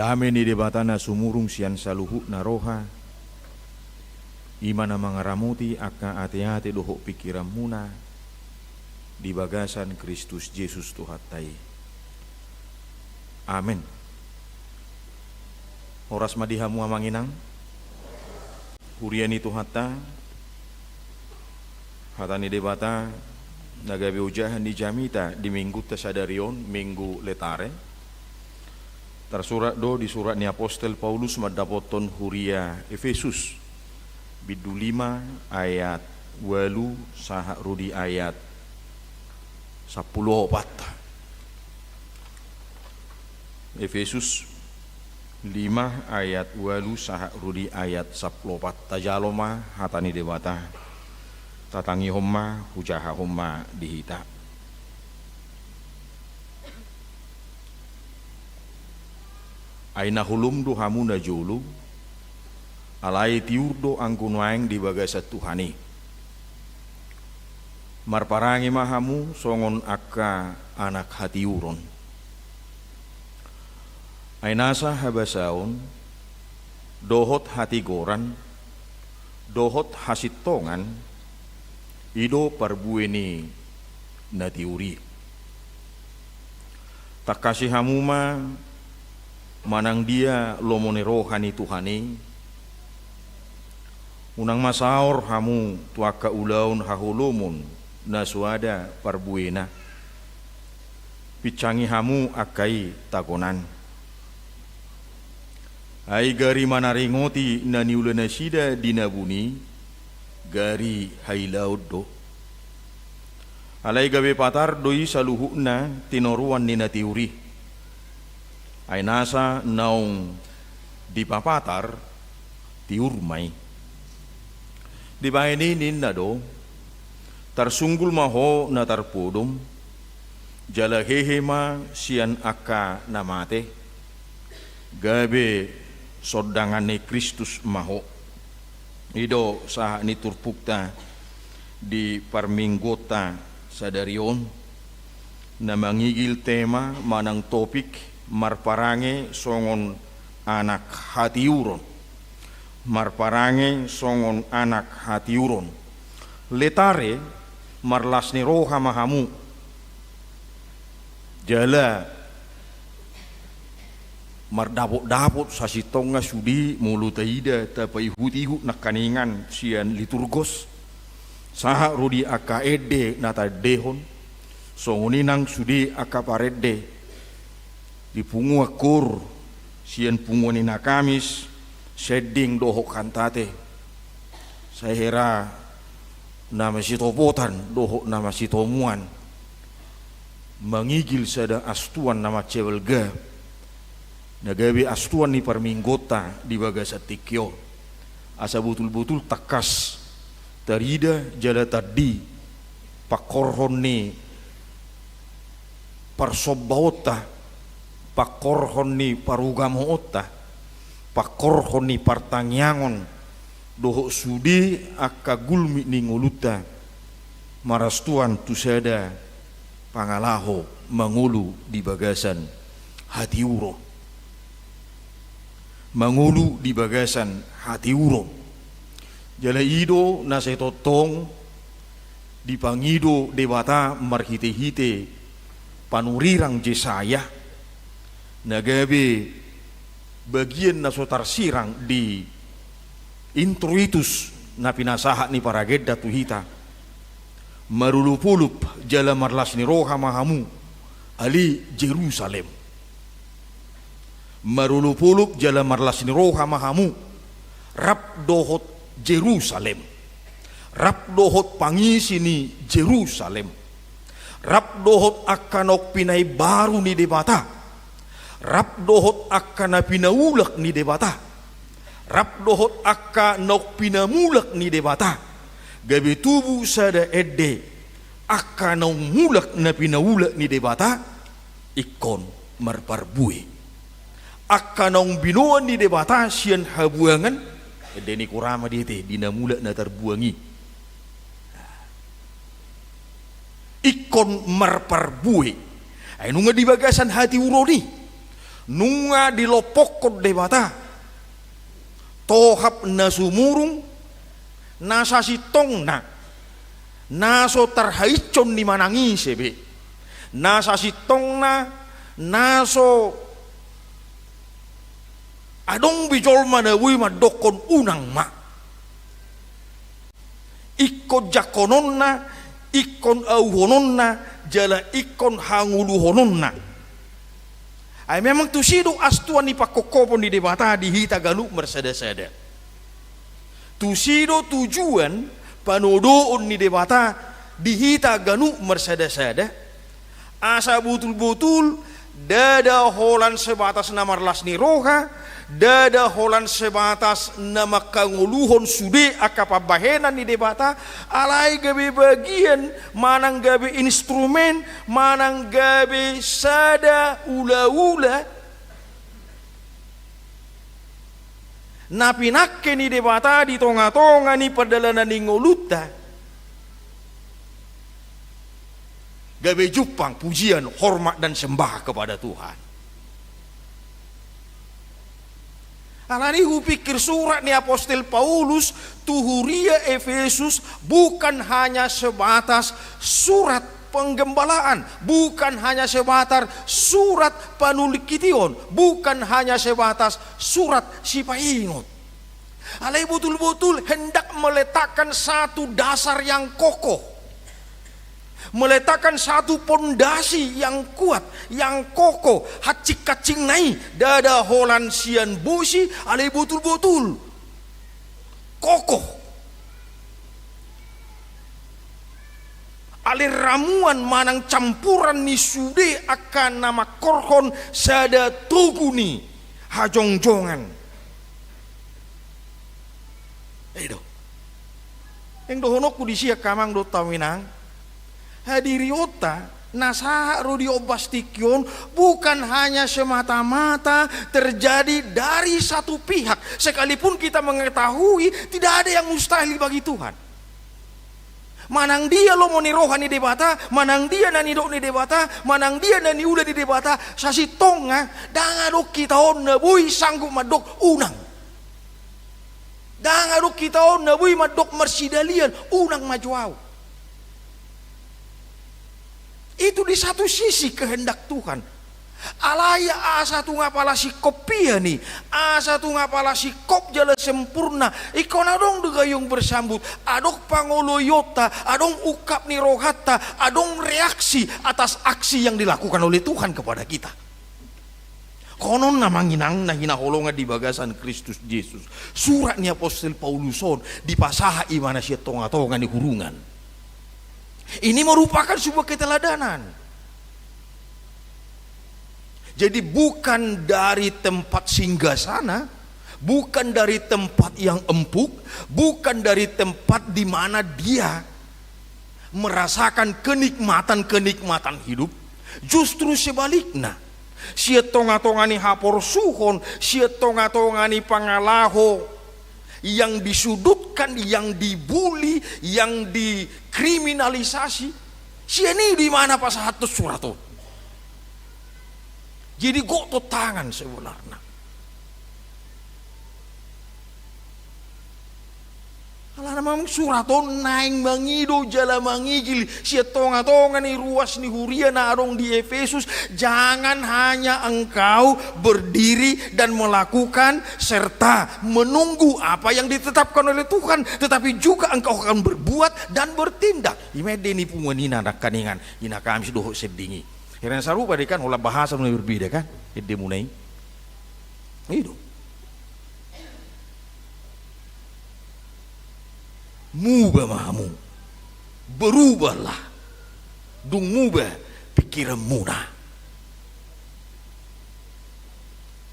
Dame ni Debata na sumurung sian saluhutna roha, i ma na mangaramoti angka ateate dohot pingkiranmuna di bagasan Kristus Jesus Tuhanta i. Amen. Horas ma di hamu amang inang. Huria ni Tuhanta, hata ni Debata na gabe ojahan ni jamita di minggunta sadari on, Minggu Letare, tarsurat do di surat ni apostel Paulus mandapothon huria Efesus, bindu lima ayat ualu sahat ro di ayat sampulu opat. Efesus lima ayat ualu sahat ro di ayat sampulu opat. Tajalo ma hata ni Debata. Tatangihon ma, hujahahon ma di hita. Ai na holom do hamu najolo, alai tiur do anggo nuaeng di bagasan Tuhan i. Marparange ma hamu songon angka anak hatiuron. Ai nasa habasaon, dohot hatigoran, dohot hasintongan, i do parbue ni na tiur i. Tangkasi hamu ma manang dia lomo ni roha ni Tuhan i. Unang ma saor hamu tu angka ulaon haholomon na so ada parbuena. Pinsangi hamu angka i tagonan. Ai gari manaringoti na niula nasida di na buni, gari hailaon do. Alai gabe patar do i saluhutna tinoruan ni na tiur i. Ai nasa naung dipapatar, tiur ma i. Dibahen i ninna do, tarsunggul ma ho na tarpodom, jala hehe ma sian angka na mate, gabe sondangan ni Kristus ma ho. I do sahat ni turpukta di parmingguonta sadari on, na mangigil tema manang topik marparange songon anak hatiuron. Marparange songon anak hatiuron. Letare, marlas ni roha ma hamu. Jala mardapotdapot sasintongna sude molo taida tapaihutihut nangkaningan sian liturgos, sahat ro di angka ende na taendehon, songon i nang sude angka parende di punguan koor, sian punguan ni na Kamis, sending dohot kantate. Sai hera na masitopotan dohot na masitomuan mangigil sada astuan na mansai balga, na gabe astuan ni parmingguonta di bagasan tingki on. Asa botulbotul tangkas tarida jala tandi pangkorhon ni parsombaonta, pangkorhon ni parugamoonta, pangkorhon ni partangiangon, dohot sude angka gulmit ni ngolunta, marastuan tu sada pangalaho mangolu di bagasan hatiuron. Mangolu di bagasan hatiuron. Jala i do na sai tongtong dipangido Debata marhitehite panurirang Jesaya, na gabe bagian na so tarsirang di introitus na pinasahat ni paragenda tu hita. Marolopolop jala marlas ni roha ma hamu, ale Jerusalem. Marolopolop jala marlas ni roha ma hamu, rap dohot Jerusalem, rap dohot pangisi ni Jerusalem, rap dohot angka naung pinaimbaru ni Debata, rap dohot angka na pinaulak ni Debata, rap dohot angka naung pinamulak ni Debata, gabe tubu sada ende, angka naung mulak na pinaulak ni Debata, ingkon marparbue. Angka naung binoan ni Debata sian habuangan, ende ni Korama di ate, di na mulak na tarbuang i. Ingkon marparbue. Ai nunga di bagasan hatiuron i. Nunga dilompokkon Debata tohap na sumurung, na sasintongna na so tarhaitson ni manang ise be, na sasintongna na so adong be jolma na boi mandokkon unang ma. Ingkon jangkononna, ingkon auhononna, jala ingkon hangoluhononna. Ai memang tusi do astuan ni pangkophopon ni Debata di hita ganup marsadasada. Tusi do tujuan panodoon ni Debata di hita ganup marsadasada. Asa botul-botul, ndada holan sebatas na marlas ni roha, ndada holan sebatas na manghangoluhon sude angka pambahenan ni Debata, alai gabe bagian, manang gabe instrumen, manang gabe sada ulaula na pinangke ni Debata di tonga-tonga ni pardalanan ni ngolunta, gabe jumpang pujian, hormat dan sembah kepada Tuhan. Alani hupikir surat ni apostel Paulus tu huria Efesus bukan hanya sebatas surat penggembalaan, bukan hanya sebatas surat panulingkition, bukan hanya sebatas surat sipaingot. Alai botul-botul hendak meletakkan satu dasar yang kokoh, meletakkan satu pondasi yang kuat, yang kokoh, hansit-hansit na i, ndada holan sian bosi, alai botul-botul kokoh. Alai ramuan manang campuran ni sude angka na mangkorhon sada togu ni hajongjongan. I do. Naeng dohononku disi angka amang dohot hamu inang, hadirionta na sahat ro di ombas tingki on bukan hanya semata-mata terjadi dari satu pihak, sekalipun kita mengetahui tidak ada yang mustahil bagi Tuhan. Manang dia lomo ni roha ni Debata, manang dia na nidok ni Debata, manang dia na niula ni Debata, sasintongna ndang adong hita on na boi sanggup mandok unang. Ndang adong hita on na boi mandok marsidalian, unang ma jo ahu. Itu di satu sisi kehendak Tuhan. Alai asa tung apala singkop pian i, asa tung apala singkop jala sempurna, ingkon adong do gayung bersambut, adong pangoloionta, adong ungkap ni rohanta, adong reaksi atas aksi yang dilakukan oleh Tuhan kepada kita. Songon on amang inang na hinaholongan di bagasan Kristus Jesus, surat ni apostel Paulus on dipasahat ibana sian tonga-tonga ni hurungan. Ini merupakan sebuah keteladanan. Jadi bukan dari tempat singgasana, bukan dari tempat yang empuk, bukan dari tempat di mana dia merasakan kenikmatan-kenikmatan hidup. Justru sebaliknya, sian tonga-tonga ni haporsuhon, sian tonga-tonga ni pangalaho yang disudutkan, yang dibuli, yang dikriminalisasi, sian i do ibana pasahathon surat on. Jadi gok do tangan sebenarna. Alana memang surat on naeng mangido jala mangigil sian tonga-tonga ni ruas ni huria na adong di Efesus, jangan hanya engkau berdiri dan melakukan serta menunggu apa yang ditetapkan oleh Tuhan, tetapi juga engkau akan berbuat dan bertindak. I ma ende ni punguan i na nangkaningan, i na Kamis dohot sending i. Hira na sarupa do kan, holan bahasa na berbeda kan, endemuna i. I do. Muba ma hamu, berubahlah, dung muba pikiranmuna.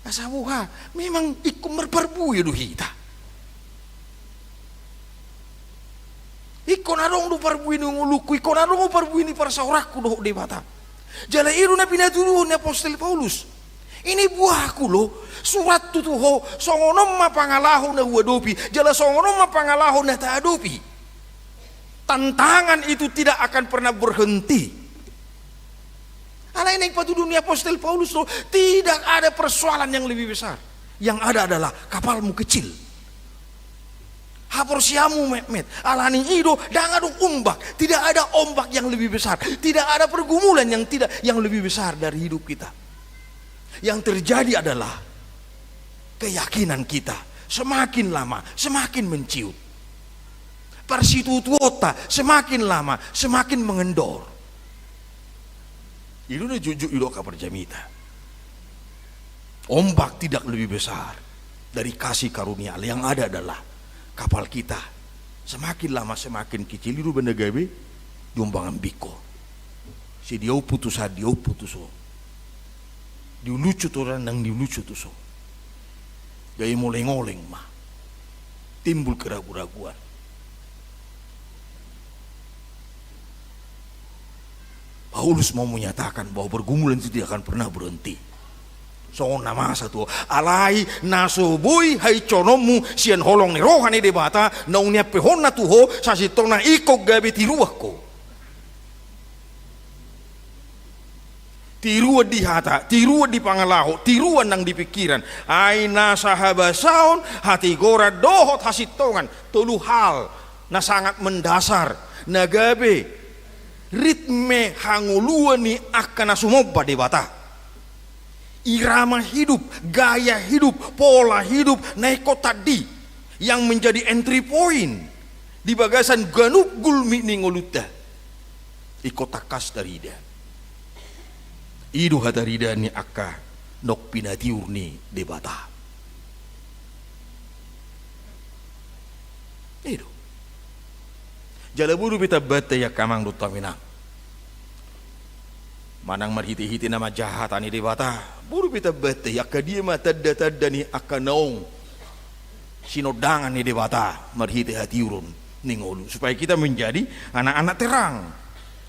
Asa boha, memang ingkon marparbue do hita. Ingkon adong do parbue ni ngolungku, ingkon adong do parbue ni parsaoranku dohot Debata. Jala i do na pinatuduhon ni apostel Paulus. Ini buahku lo, surat tu ho, songon on ma pangalaho na huadopi, jala songon on ma pangalaho na taadopi. Tantangan itu tidak akan pernah berhenti. Alai naeng patuduhon ni apostel Paulus do, tidak ada persoalan yang lebih besar. Yang ada adalah kapalmu kecil. Haporseaonmu metmet. Alani i do, ndang adong ombak. Tidak ada ombak yang lebih besar. Tidak ada pergumulan yang tidak, yang lebih besar dari hidup kita. Yang terjadi adalah keyakinan kita semakin lama semakin menciut. Parsitutuonta semakin lama semakin mengendor. I do na jujur, i do angka parjamita. Ombak tidak lebih besar dari kasih karunia Allah. Yang ada adalah kapal kita semakin lama semakin kecil. I do umbahen na gabe di ombang ambingko. Sai diampang tu son, diampang tu son. Diuluthon tu son, nang diuluthon tu son. Gabe moleng-oleng ma. Timbul keragu-raguan. Paulus mau menyatakan bahwa pergumulan itu tidak akan pernah berhenti. Songon na masa tu ho. Alai na so boi hahinsononmu sian holong ni roha ni Debata, naung niampehonna tu ho, sasintongna ingkon gabe tiruan ho. Tiruan di hata, tiruan di pangalaho, tiruan nang di pingkiran. Ai nasa habasaon, hatigoran dohot hasintongan. Tolu hal na sangat mendasar na gabe ritme hangoluan ni angka na sumomba Debata. Irama hidup, gaya hidup, pola hidup na ingkon tandi, yang menjadi entry point di bagasan ganup gulmit ni ngolunta. Ingkon tangkas tarida. I do hataridaan ni angka naung pinatiur ni Debata. I do. Jala boru pe tambanta i angka amang dohot inang. Manang marhite-hite na manjaha hata ni Debata, boru pe tambanta i angka dia ma tanda-tanda ni angka naung sinondangan ni Debata marhite hatiuron ni ngolu, supaya kita menjadi anak-anak terang.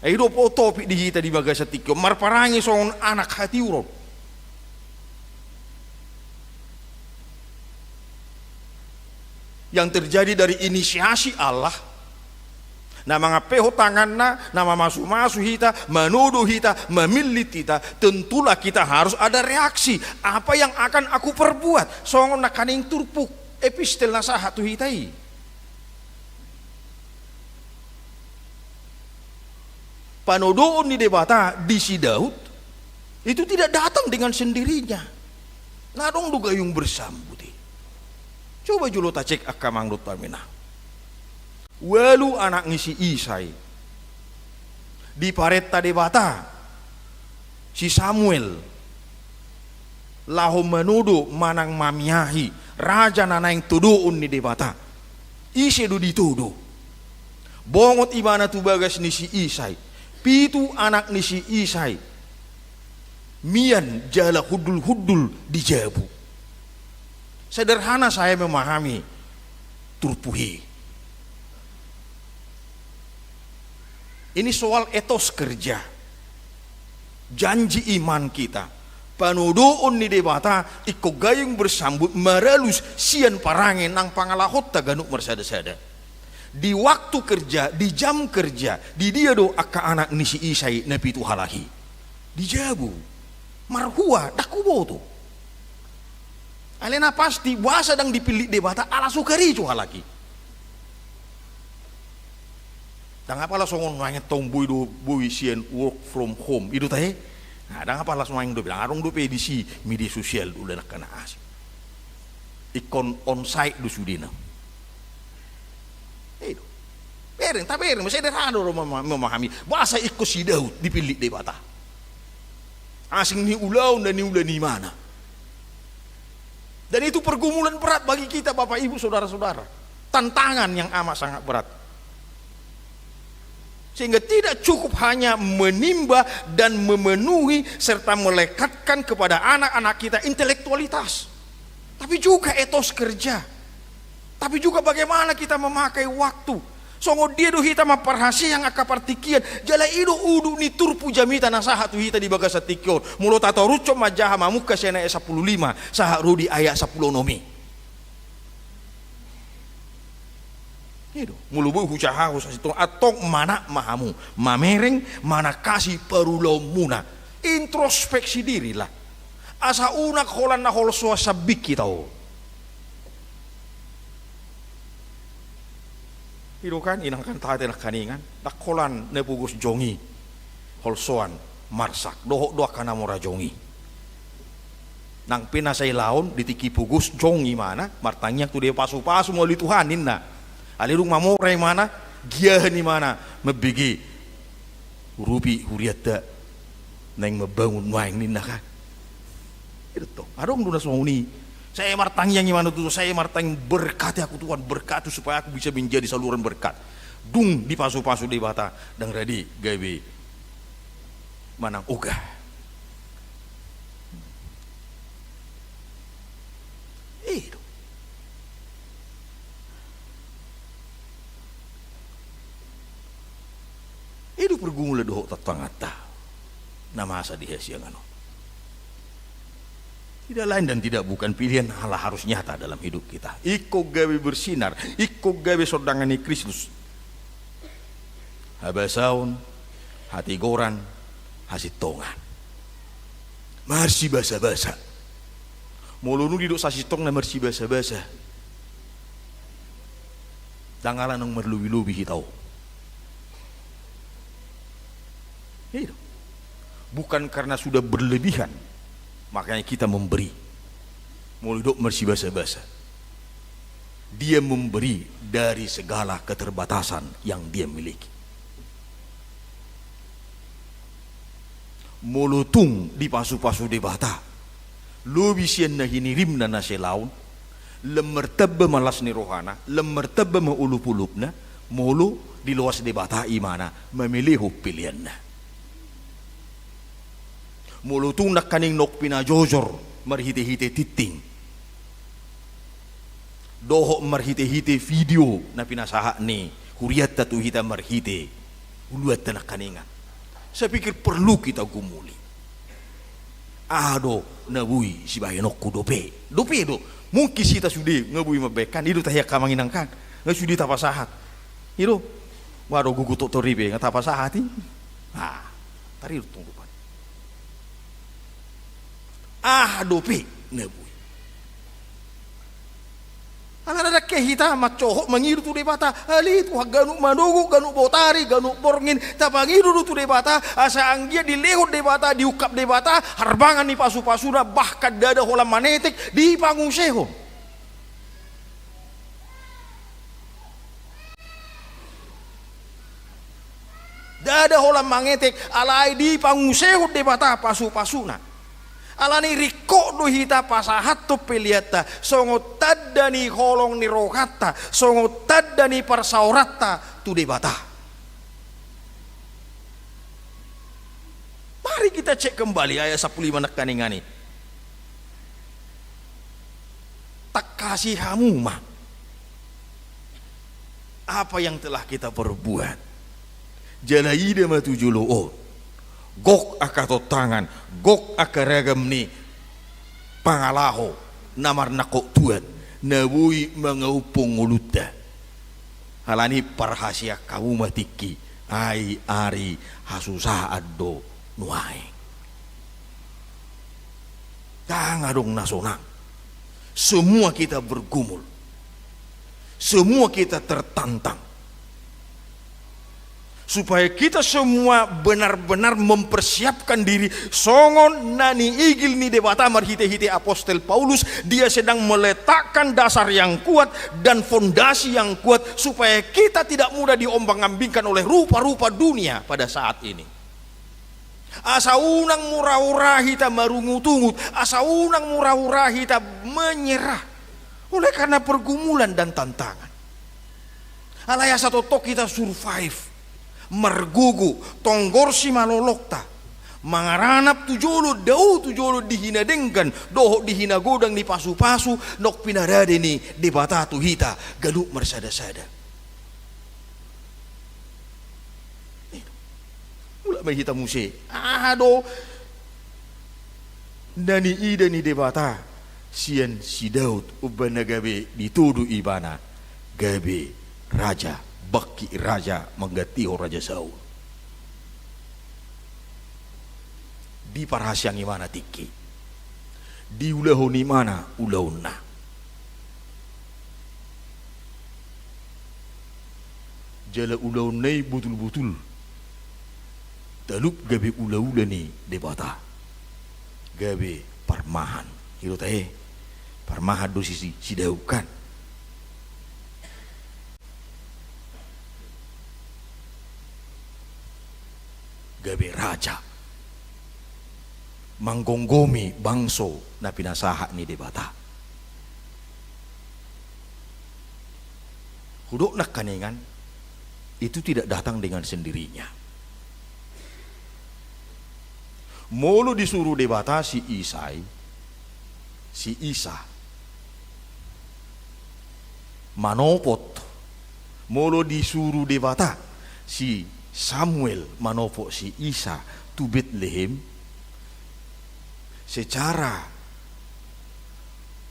Ai i do topik di hita di bagasan tingki on, marparange songon anak hatiuron. Yang terjadi dari inisiasi Allah, na mangampehon tanganna, na mamasu-masu hita, manodo hita, mamillit hita, tentulah kita harus ada reaksi. Apa yang akan aku perbuat? Songon nangkaning turpuk epistel na sahat tu hita i. Panodoon ni Debata di si Daud itu tidak datang dengan sendirinya. Na adong do gayung bersambut i. Coba jolo tacek angka amang dohot inang. Ualu anak ni si Isai diparenta Debata si Samuel laho manodo manang mamiahi raja na naeng todoon ni Debata. Ise do ditodo? Bongot ibana tu bagas ni si Isai. Pitu anak ni si Isai mian jala hundul-hundul di jabu. Sederhana saya memahami turpuk i. Ini soal etos kerja, janji iman kita. Panodoon ni Debata ingkon gayung bersambut maralus sian parange nang pangalahonta ganup marsada-sada. Di waktu kerja, di jam kerja, di dia do angka anak ni si Isai na pitu halak i? Di jabu. Marhua, ndang huboto. Alai na pasti, boasa ndang dipillit Debata, ala so karejo halak i. Ndang apala songon nuaeng antong boi do, boi sian work from home. I do tahe? Na, ndang apala songon nuaeng dope, ndang adong dope disi media sosial do, ulaon angka na asing. Ingkon onsite do sudena. I do. Bereng, tabereng, sederhana do mema-, memahami. Boasa ingkon si Daud dipillit Debata? Asing ni ulaon na niula ni imana. Dan itu pergumulan berat bagi kita, Bapak, Ibu, saudara-saudara. Tantangan yang amat sangat berat. Sehingga tidak cukup hanya menimba dan memenuhi serta melekatkan kepada anak-anak kita intelektualitas, tapi juga etos kerja, tapi juga bagaimana kita memakai waktu. Songon dia do hita mamparhaseang angka partingkian, jala i do udut ni turpuk jamita na sahat tu hita di bagasan tingki on. Molo tatorushon manjaha mamungka sian ayat sampulu lima sahat ro di ayat sampulu onom i. I do, molo boi hujahahon sasintongna, antong manat ma hamu, mamereng, manangkasi parulaonmuna. Introspeksi dirilah. Asa unang holan na holsoan sambing hita on. I do kan, inang kan, tahe nangkaningan, ndang holan na pogos jongi holsoan marsak, dohot do angka na mora jongi. Nang pe na sailaon di tingki pogos jongi imana, martangiang tu Debata, pasupasu ma au Tuhan ninna. Alai dung mamora imana, giahan imana, mambege, urupi hurianta naeng mambangun nuaeng ninna kan. I do tong, adong do na songon i. Sai martangiang imana tutu, sai martangiang, berkati aku Tuhan, berkati supaya aku bisa menjadi saluran berkat. Dung dipasupasu Debata, ndang rade gabe manang ogah. I do. I do pergumulan dohot tantanganta na masa di hasiangan on. Tidak lain dan tidak bukan, pilihan Allah harus nyata dalam hidup kita. Ingkon gabe bersinar, ingkon gabe sondangan ni Kristus. Habasaon, hatigoran, hasintongan. Marsibasabasa. Molo dung didok sasintongna marsibasabasa, ndang ala naung marlobilobi hita on. I do. Bukan karena sudah berlebihan, makanya kita memberi. Molo didok marsibasabasa, dia memberi dari segala keterbatasan yang dia miliki. Molo tung dipasupasu Debata, lobi sian na hinirimna na selaon, lam martamba ma las ni rohana, lam martamba ma olopolopna, molo diloas Debata imana mamelehon peleanna. Molo tung nangkaning nunga pinajojor marhitehite tingting dohot marhitehite video na pinasahat ni hurianta tu hita marhite uluanta nangkaningan, saya pikir perlu kita gumuli. Aha do na boi sibahenonku dope? Dope do. Mungkin hita sude nga boi mambahen kan, i do tahe angka amang inang kan, nga sude tapasahat. I do. Nga do gogo toktor i pe nga tapasahat i. Ah, taridok tong dope. Aha dope na boi? Alana ndang ke hita mansohot mangido tu Debata, ale Tuhan, ganup manogot, ganup botari, ganup borngin, tapangido do tu Debata, asa anggiat dilehon Debata, diungkap Debata harbangan ni pasupasuna, bahkan ndada holan manetek, dipangunsehon. Ndada holan manetek, alai dipangunsehon Debata pasupasuna. Alani i ringkot do hita pasahathon peleanta songon tanda ni holong ni rohanta, songon tanda ni parsaoranta tu Debata. Mari kita cek kembali ayat sampulu lima nangkaningan i. Tangkasi hamu ma apa yang telah kita perbuat. Jala ida ma tu jolo on, gok angka tontangan, gok angka ragam ni pangalaho na marnangkok tuat na boi mangauphon ngolunta. Alani i parhaseang hamu ma tingki, ai ari hasusaan do nuaeng. Ndang adong na sonang. Semua kita bergumul. Semua kita tertantang. Supaya kita semua benar-benar mempersiapkan diri songon na niigil ni Debata marhite-hite apostel Paulus, dia sedang meletakkan dasar yang kuat dan fondasi yang kuat supaya kita tidak mudah diombang-ambingkan oleh rupa-rupa dunia pada saat ini. Asa unang mura-mura hita marungut-ungut, asa unang mura-mura hita menyerah oleh karena pergumulan dan tantangan. Alai asa tongtong hita survive, margogo, tonggor simalolongta, mangaranap tu jolo, dao tu jolo di hinadenggan dohot di hinagodang ni pasupasu naung pinarade ni Debata tu hita ganup marsada-sada. Mulak ma hita muse. Aha do na niida ni Debata sian si Daud umbahen na gabe ditodo ibana gabe raja, bangkit raja manggantihon Raja Saul? Diparasiang ibana tingki, diulahon ibana ulaonna. Jala ulaonna i botul-botul talup gabe ula-ula ni Debata, gabe parmahan. I do tahe, parmahan do si, si Daud kan. Gabe raja, manggomgomi bangso na pinasahat ni Debata. Hudok nangkaningan, itu tidak datang dengan sendirinya. Molo disuru Debata si Isai, si Isa, manopot, molo disuru Debata si Samuel manopot si Isa tu Betlehem, secara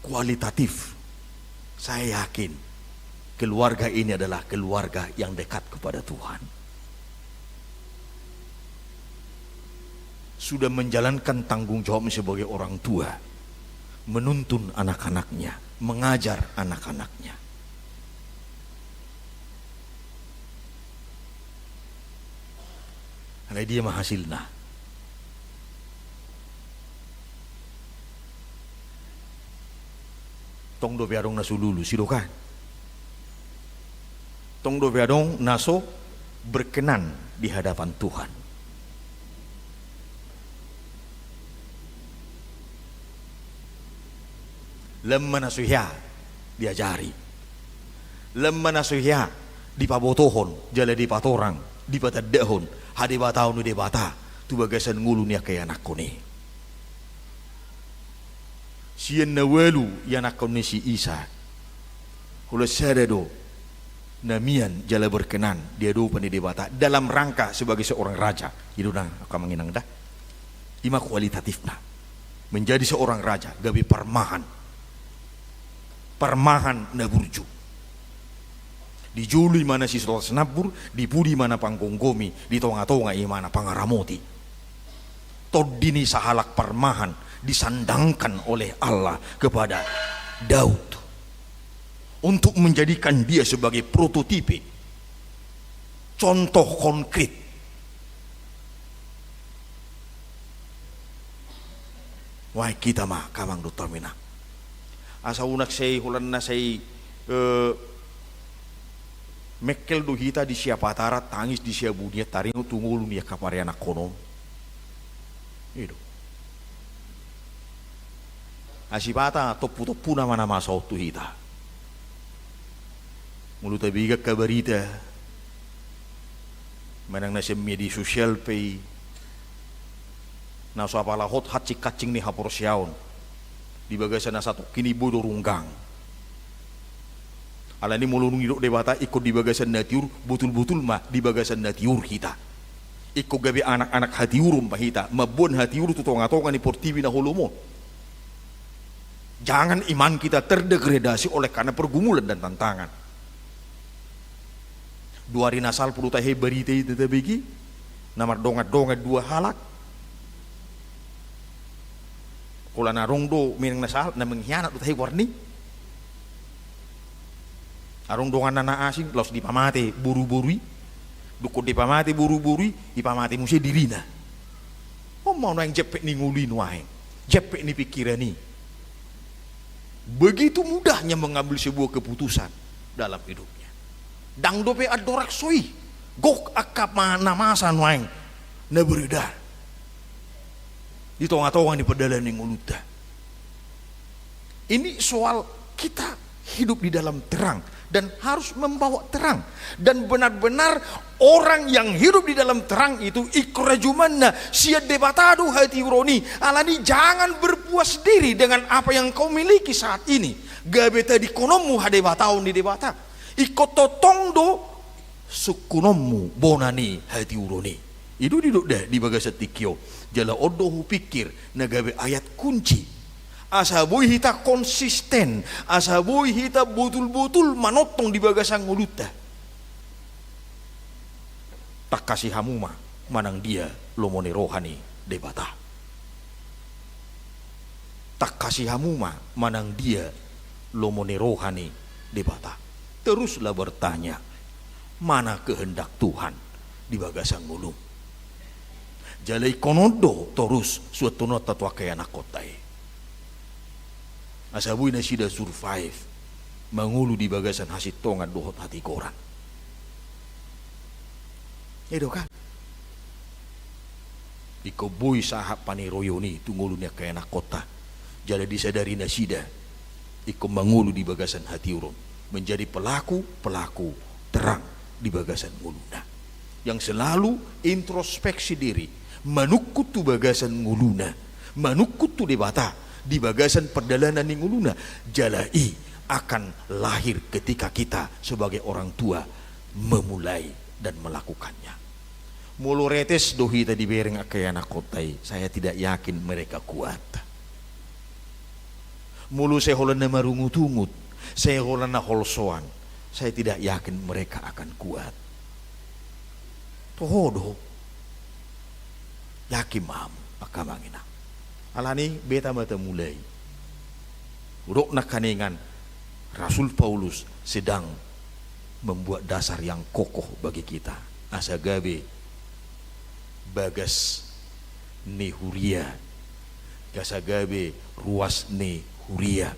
kualitatif, saya yakin keluarga ini adalah keluarga yang dekat kepada Tuhan. Sudah menjalankan tanggung jawabnya sebagai orang tua, menuntun anak-anaknya, mengajar anak-anaknya. Alai dia ma hasilna. Tong dope adong na so lulus, i do kan? Tong dope adong na so berkenan di hadapan Tuhan. Lam ma na so hea diajari. Lam ma na so hea dipabotohon, jala dipatorang, dipatandahon hadebataon ni Debata tu bagasan ngolu ni angka ianakhon i. Sian na ualu ianakhon ni si Isa, holan sada do na mian jala berkenan di adopan ni Debata dalam rangka sebagai seorang raja. I do na angka amang inang da. I ma kualitatifna. Menjadi seorang raja, gabe parmahan. Parmahan na burju. Di jolo ibana sisola sinambur, di pudi ibana panggomgomi, di tonga-tonga ibana pangaramoti. Tondi ni sahalak parmahan disandangkan oleh Allah kepada Daud untuk menjadikan dia sebagai prototipe, contoh konkret. Wah, hita ma, angka amang dohot inang. Asa unang sai, holan na sai, eh, mengkel do hita di sia patara, tangis di sia bunian, taringot tu ngolu ni angka parianakhonon. I do. Asipata tompu-tompuna ma na masa on tu hita. Molo tabege angka barita, manang na sian media sosial pe i, na so apala hot hancing-hancing ni haporseaon di bagasan na satongkin i boi do runggang. Alani molo dung didok Debata ingkon di bagasan na tiur, botul-botul ma di bagasan na tiur hita. Ingkon gabe anak-anak hatiuron ma hita, mamboan hatiur tu tonga-tonga ni portibi na holom on. Jangan iman kita terdegradasi oleh karena pergumulan dan tantangan. Dua ari na salpu do tahe barita i tabege, na mardongan-dongan dua halak. Holan adong do manang na sahalak na mengkhianat do tahe goarna i. Adong donganna na asing, laos dipamate boru-boru i. Dung dipamate boru-boru i, dipamate muse dirina. On ma nuaeng jempek ni ngolu i nuaeng, jempek ni pikiran i. Begitu mudahnya mengambil sebuah keputusan dalam hidupnya. Ndang dope andorang so i, gok angka ma-, na masa nuaeng na beredar di tonga-tonga ni pardalanan ni ngolunta. Ini soal kita hidup di dalam terang dan harus membawa terang. Dan benar-benar orang yang hidup di dalam terang itu ingkon rajumanna sian Debata do hatiuron i. Alani jangan berpuas diri dengan apa yang kau miliki saat ini. Gabe tadingkononmu hadebataon ni Debata. Ingkon tongtong do sungkunonmu bona ni hatiuron i. I do didok da di bagasan tingki on. Jala on do hupikir na gabe ayat kunci. Asa boi hita konsisten, asa boi hita botul-botul manongtong di bagasan ngolunta. Tangkasi hamu ma manang dia lomo ni roha ni Debata. Tangkasi hamu ma manang dia lomo ni roha ni Debata. Teruslah bertanya, mana kehendak Tuhan di bagasan ngolum. Jala ingkon on do torus suanhononta tu angka ianakhonta i. Asa boi nasida survive, mangolu di bagasan hasintongan dohot hatigoran. I do kan? Ingkon boi sahat paniroion i tu ngolu ni angka ianakhonta. Jala disadari nasida ingkon mangolu di bagasan hatiuron, menjadi pelaku-pelaku terang di bagasan ngoluna. Yang selalu introspeksi diri, manungkun tu bagasan ngoluna, manungkun tu Debata di bagasan pardalanan ni ngoluna. Jala i akan lahir ketika kita sebagai orang tua memulai dan melakukannya. Molo retes do hita dibereng angka ianakhonta i, saya tidak yakin mereka kuat. Molo sai holan na marungut-ungut, sai holan na holsoan, saya tidak yakin mereka akan kuat. Toho do. Yakin ma hamu, angka amang inang. Alani i beta ma tamulai. Hudok nangkaningan, Rasul Paulus sedang membuat dasar yang kokoh bagi kita. Asa gabe bagas ni huria, asa gabe ruas ni huria,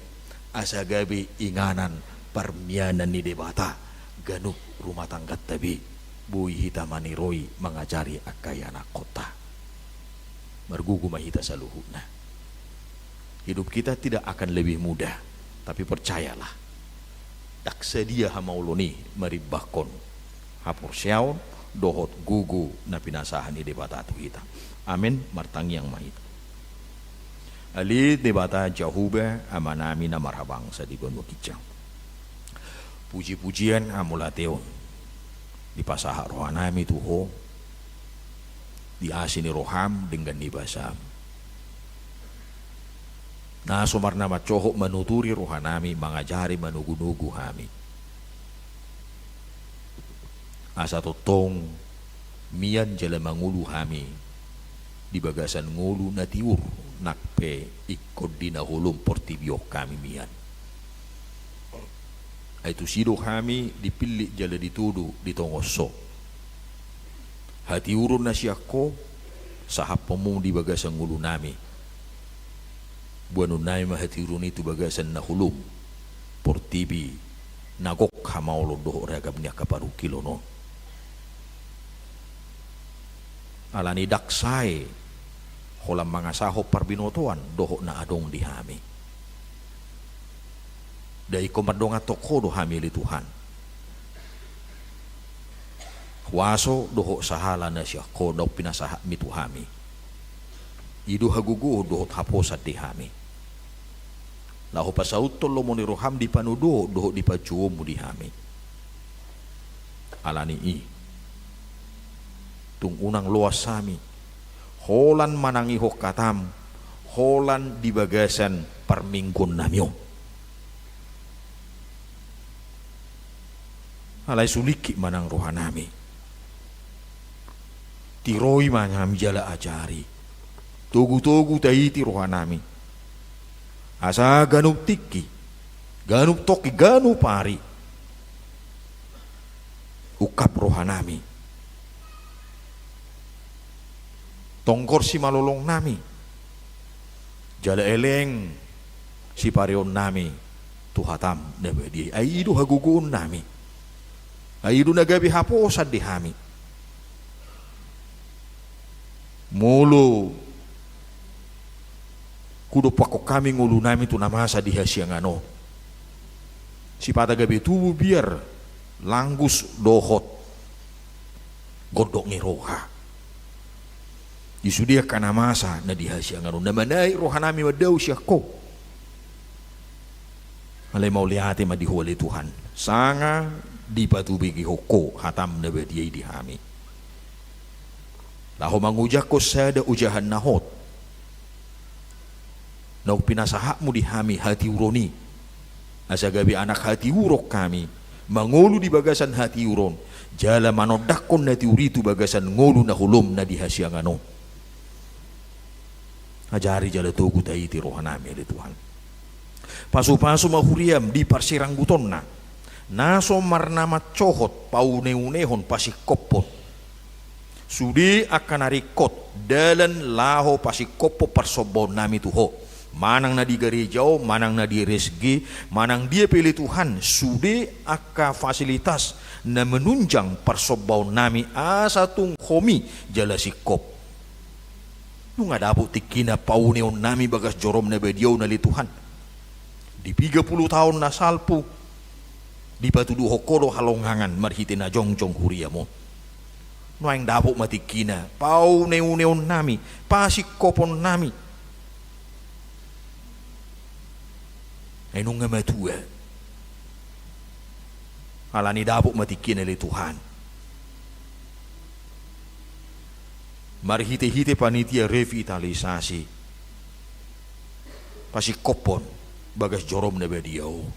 asa gabe inganan parmianan ni Debata ganup rumah tangganta be. Boi hita maniroi mangajari angka ianakhonta. Margogo ma hita saluhutna. Hidup kita tidak akan lebih mudah, tapi percayalah, ndang sadia hamaolon i marimbangkon haporseaon dohot gogo na pinasahat ni Debata tu hita. Amen. Martangiang ma hita. Ale Debata Jahowa, Amanami na marhabangsa di banua ginjang, puji-pujian, hamauliateon dipasahat rohanami tu Ho di asi ni roham denggan ni basam, na so marnamacohot manuturi rohanami, mangajari, manogunogu hami. Asa tongtong mian jala mangolu hami di bagasan ngolu na tiur, nang pe ingkon di na holom portibi on hami mian. Ai tusi do hami dipillit jala ditodo di tongon so. Hatiuron na sian Ho sahaphon Ho di bagasan ngolunami. Boanonnami ma hatiuron i tu bagasan na holom portibi na gok hamaolon dohot ragam ni angka parungkilon on. Alani ndang sae holan mangasahon parbinotoan dohot na adong di hami. Nda ingkon mandonganhon Ho do hami ale Tuhan. Huaso dohot sahala na sian Ho naung pinasahatmi tu hami. I do hagogoon dohot haposan di hami, laho pasauthon lomo ni roham di panodoon dohot di panjouonmu di hami. Alani i, tung unang loas hami holan manangihon hatam, holan di bagasan parmingguonnami on. Alai sulingkit ma nang rohanami. Tiroi ma hami jala ajari. Togutogu taiti rohanami. Asa ganup tingki, ganup tongki, ganup ari, ungkap rohanami. Tonggor simalolongnami, jala eleng sipareonnami tu hatam na badia i. Ai i do hagogoonnami. Ai i do na gabe haposan di hami. Molo hudompakhon hami ngolunami tu na masa di hasiangan on, sipata gabe tubu biar, langgus dohot gondok ni roha di sude angka na masa na di hasiangan on, na manaek rohanami mandao sian Ho. Alai mauliate ma di Ho ale Tuhan, sanga dipatubegehon Ho hatam na badia i di hami, laho mangojakhon sada ojahan na hot naung pinasahatmu di hami hatiuron i, asa gabe anak hatiuron hami, mangolu di bagasan hatiuron, jala manondanghon na tiur i tu bagasan ngolu na holom na di hasiangan on. Ajari jala togu taiti rohanami ale Tuhan. Pasupasu ma huriam di parsiranggutonna, na so marnamancohot, pauneunehon, pasingkophon sude angka na ringkot dalan laho pasingkophon parsombaonnami tu Ho, manang na di gareja on, manang na di R S G, manang dia pe ale Tuhan sude angka fasilitas na manunjang parsombaonnami asa tung homi jala singkop. Nunga dapot tingkina pauneonnami bagas jorom na badia on ale Tuhan. Di piga pulu taon na salpu, dipatuduhon Ho do halongangan marhite na jongjong huriam on. Nuaeng dapot ma tingkina pauneuneonnami, pasingkophonnami. Ai nunga matua. Alani dapot ma tingkina ale Tuhan. Marhitehite panitia revitalisasi, pasingkophon bagas jorom na badia on.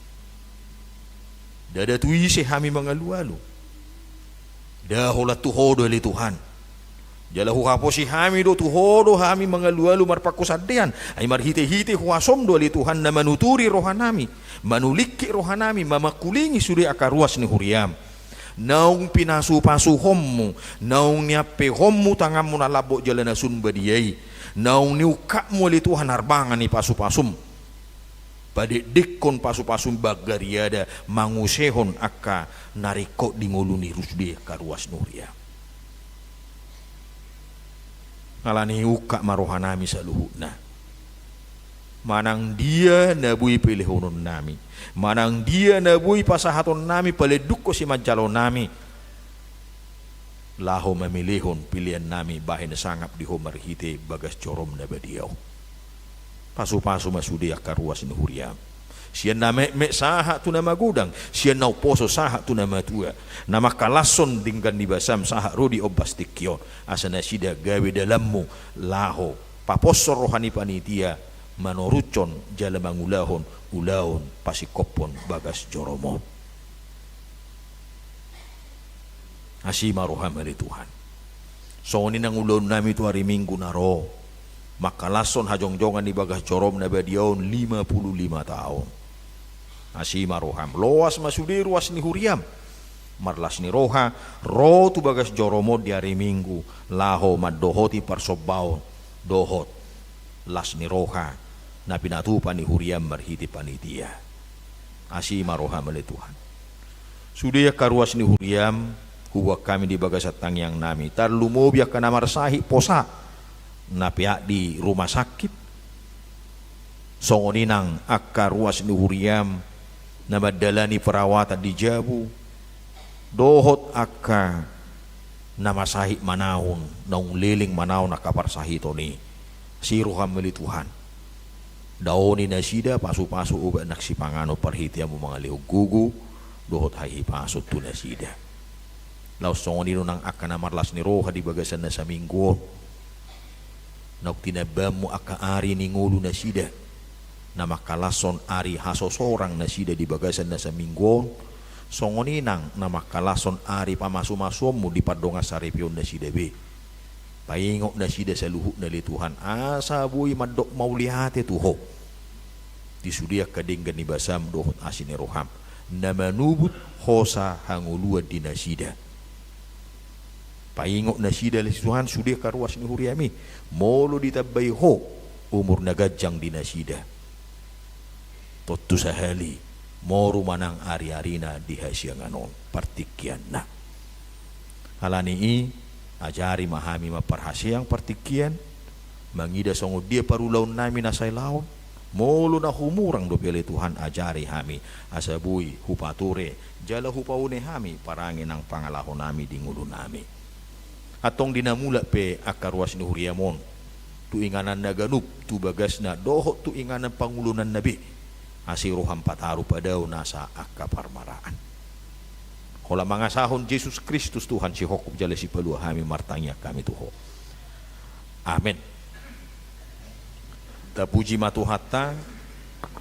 Ndada tu ise hami mangalualu. Nda holan tu Ho do ale Tuhan. Jala huhaposi hami do tu Ho do hami mangalualu marpanghusandean. Ai marhitehite huasom do ale Tuhan na manuturi rohanami, manulingkit rohanami, mamangkulingi sude angka ruas ni huriam. Naung pinasupasuhonmu, naung niampehonmu tanganmu na lambok jala na sun badia i, naung niungkapmu ale Tuhan harbangan ni pasupasum. Padekdekkon pasupasum bangga riada, mangusehon angka na ringkot di ngolu ni sude angka ruas ni huriam. Alani i ungkap ma rohanami saluhutna. Manang dia na boi pelehononnami, manang dia na boi pasahatonnami, palendukkon simanjalonami, laho mamelehon peleannami bahen sangap di Ho marhite bagas jorom na badia on. Pasupasu ma sude angka ruas ni huriam. Sian na metmet sahat tu na magodang, sian na umposo sahat tu na matua, na mangkalashon denggan ni basam sahat ro di ombas tingki on, asa nasida gabe dalanmu laho paposhon roha ni panitia manoruthon jala mangulahon ulaon pasingkophon bagas jorom on. Asi ma roham ale Tuhan. Songon i nang ulaonnami tu ari Minggu na ro, mangkalashon hajongjongan ni bagas jorom na badia on lima pulu lima taon. Asi ma roham, loas ma sude ruas ni huriam marlas ni roha ro tu bagas jorom on di ari Minggu laho mandohoti parsombaon dohot las ni roha na pinatupa ni huriam marhite panitia. Asi ma roham ale Tuhan. Sude angka ruas ni huriam huboan hami di bagasan tangiangnami, tarlumobi angka na marsahit posa na peak di rumah sakit, songon i nang angka ruas ni huriam na mandalani perawatan di jabu, dohot angka na marsahit manaon, naung leleng manaon angka parsahiton i. Asi roham ale Tuhan. Daoni nasida pasupasu obat nang sipanganon parhiteanmu mangalehon gogo dohot hahipason tu nasida. Laos songon i do nang angka na marlas ni roha di bagasan na saminggu on. Naung tinambaanmu angka ari ni ngolu nasida, na mangkalashon ari hasosorang nasida di bagasan na saminggu on, songon i nang na mangkalashon ari pamasumasuonmu di pardongansaripeon nasida be. Paingot nasida saluhutna ale Tuhan, asa boi mandok mauliate tu Ho di sude angka denggan ni basam dohot asi ni roham na manubut hosa hangoluan di nasida. Paingot nasida ale Tuhan sude angka ruas ni huriam i, molo ditambai Ho umur na ganjang di nasida, tontu sahali moru ma nang ariarina di hasiangan on partingkianna. Alani i, ajari ma hami mamparhaseang partingkian, mangida songon dia parulaonnami na salelengon. Molo na humurang dope ale Tuhan, ajari hami asa boi hupature jala hupaune hami parange nang pangalahonami di ngolunami. Antong di na mulak pe angka ruas ni huriam on, tu ingananna ganup, tu bagasna dohot tu inganan pangulunanna be, asi roham pataru padaon nasa angka parmaraan. Holan mangasahon Jesus Kristus Tuhan sihongkop jala sipalua hami martangiang hami tu Ho. Amen. Tapuji ma Tuhanta,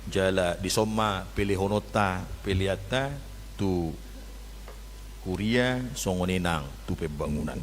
jala dison ma pelehononta peleanta tu huria songon i nang tu pembangunan.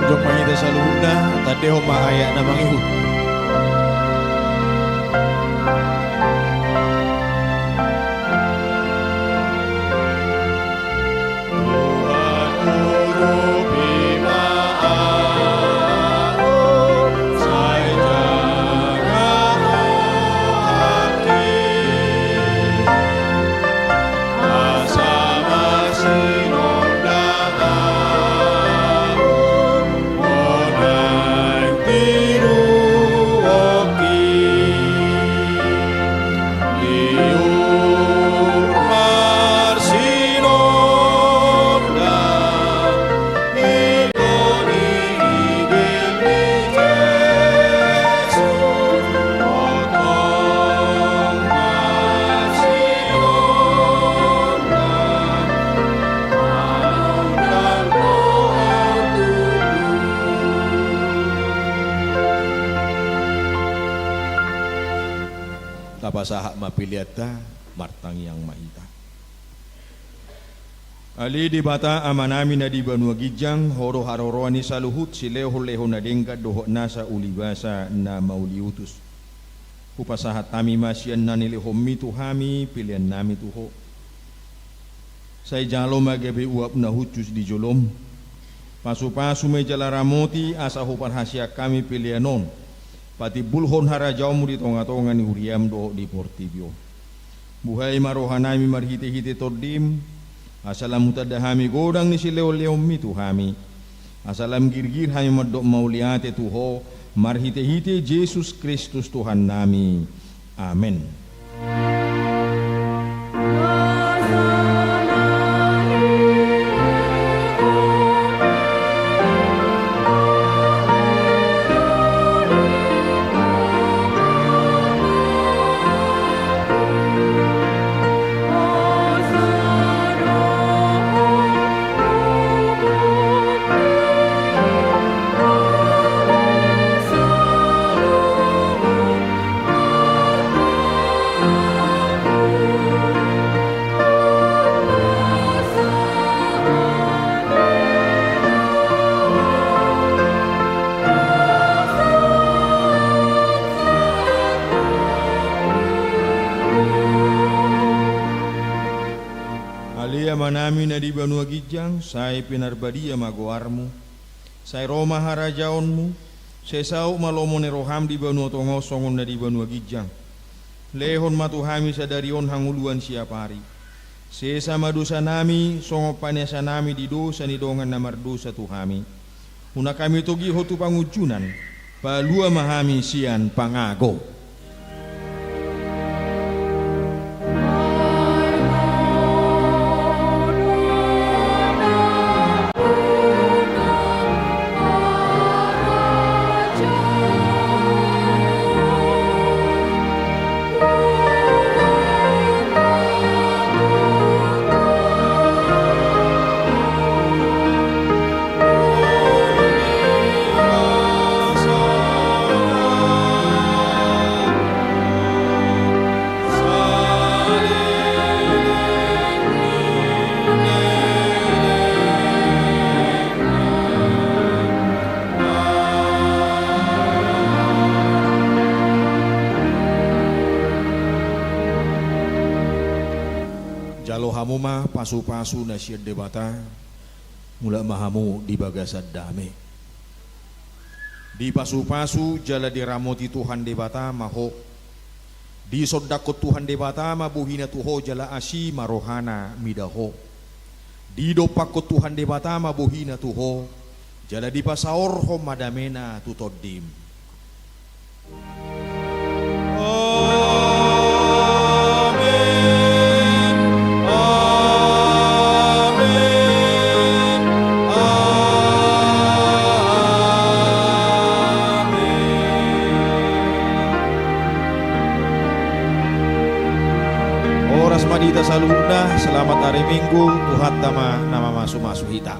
Jom ma hita saluhutna tandehon ma ayat na mangihut. Tuhan, urupi ma ahu, sai jaga rohangki. Asa marsinondang ahu, monang tiruonki. Liur marsinondang, tapasahat ma peleanta, martangiang ma hita. Ale Debata Amanami na di banua ginjang, Ho do haroroan ni saluhut silehonlehon na denggan dohot nasa ulibasa na mauliutus. Hupasahat hami ma sian na nilehonMi tu hami peleannami tu Ho. Sai jalo ma gabe uap na hushus di joloM. Pasupasu ma i jala ramoti asa huparhaseang hami pelean on patimbulhon harajaonMu di tongatonga ni huriaM dohot di portibi on. Buhai ma rohanami marhitehite TondiM, asa lam hutanda hami godang ni silehonlehonMi tu hami, asa lam girgir hami mandok mauliate tu Ho marhitehite Jesus Kristus Tuhannami. Amen. Ale Amanami na di banua ginjang, sai pinarbadia ma goarMu. Sai ro ma harajaonMu. Sai saut ma lomo ni rohaM di banua tonga on songon na di banua ginjang. Lehon ma tu hami sadari on hangoluan siapari. Sesa ma dosanami songon panesanami di dosa ni dongan na mardosa tu hami. Unang hami togihon tu pangunjunan. Palua ma hami sian pangago. Jalo hamu ma pasupasu na sian Debata. Mulak ma hamu di bagasan dame. Dipasupasu jala diramoti Tuhan Debata ma ho. Disondangkon Tuhan Debata ma bohina tu ho jala asi ma rohana mida ho. Didompakkon Tuhan Debata ma bohina tu ho jala dipasaorhon ma damena tu tondim. Amen. Amen. Amen. Horas ma di hita saluhutna, selamat hari Minggu, Tuhanta ma na mamasumasu hita.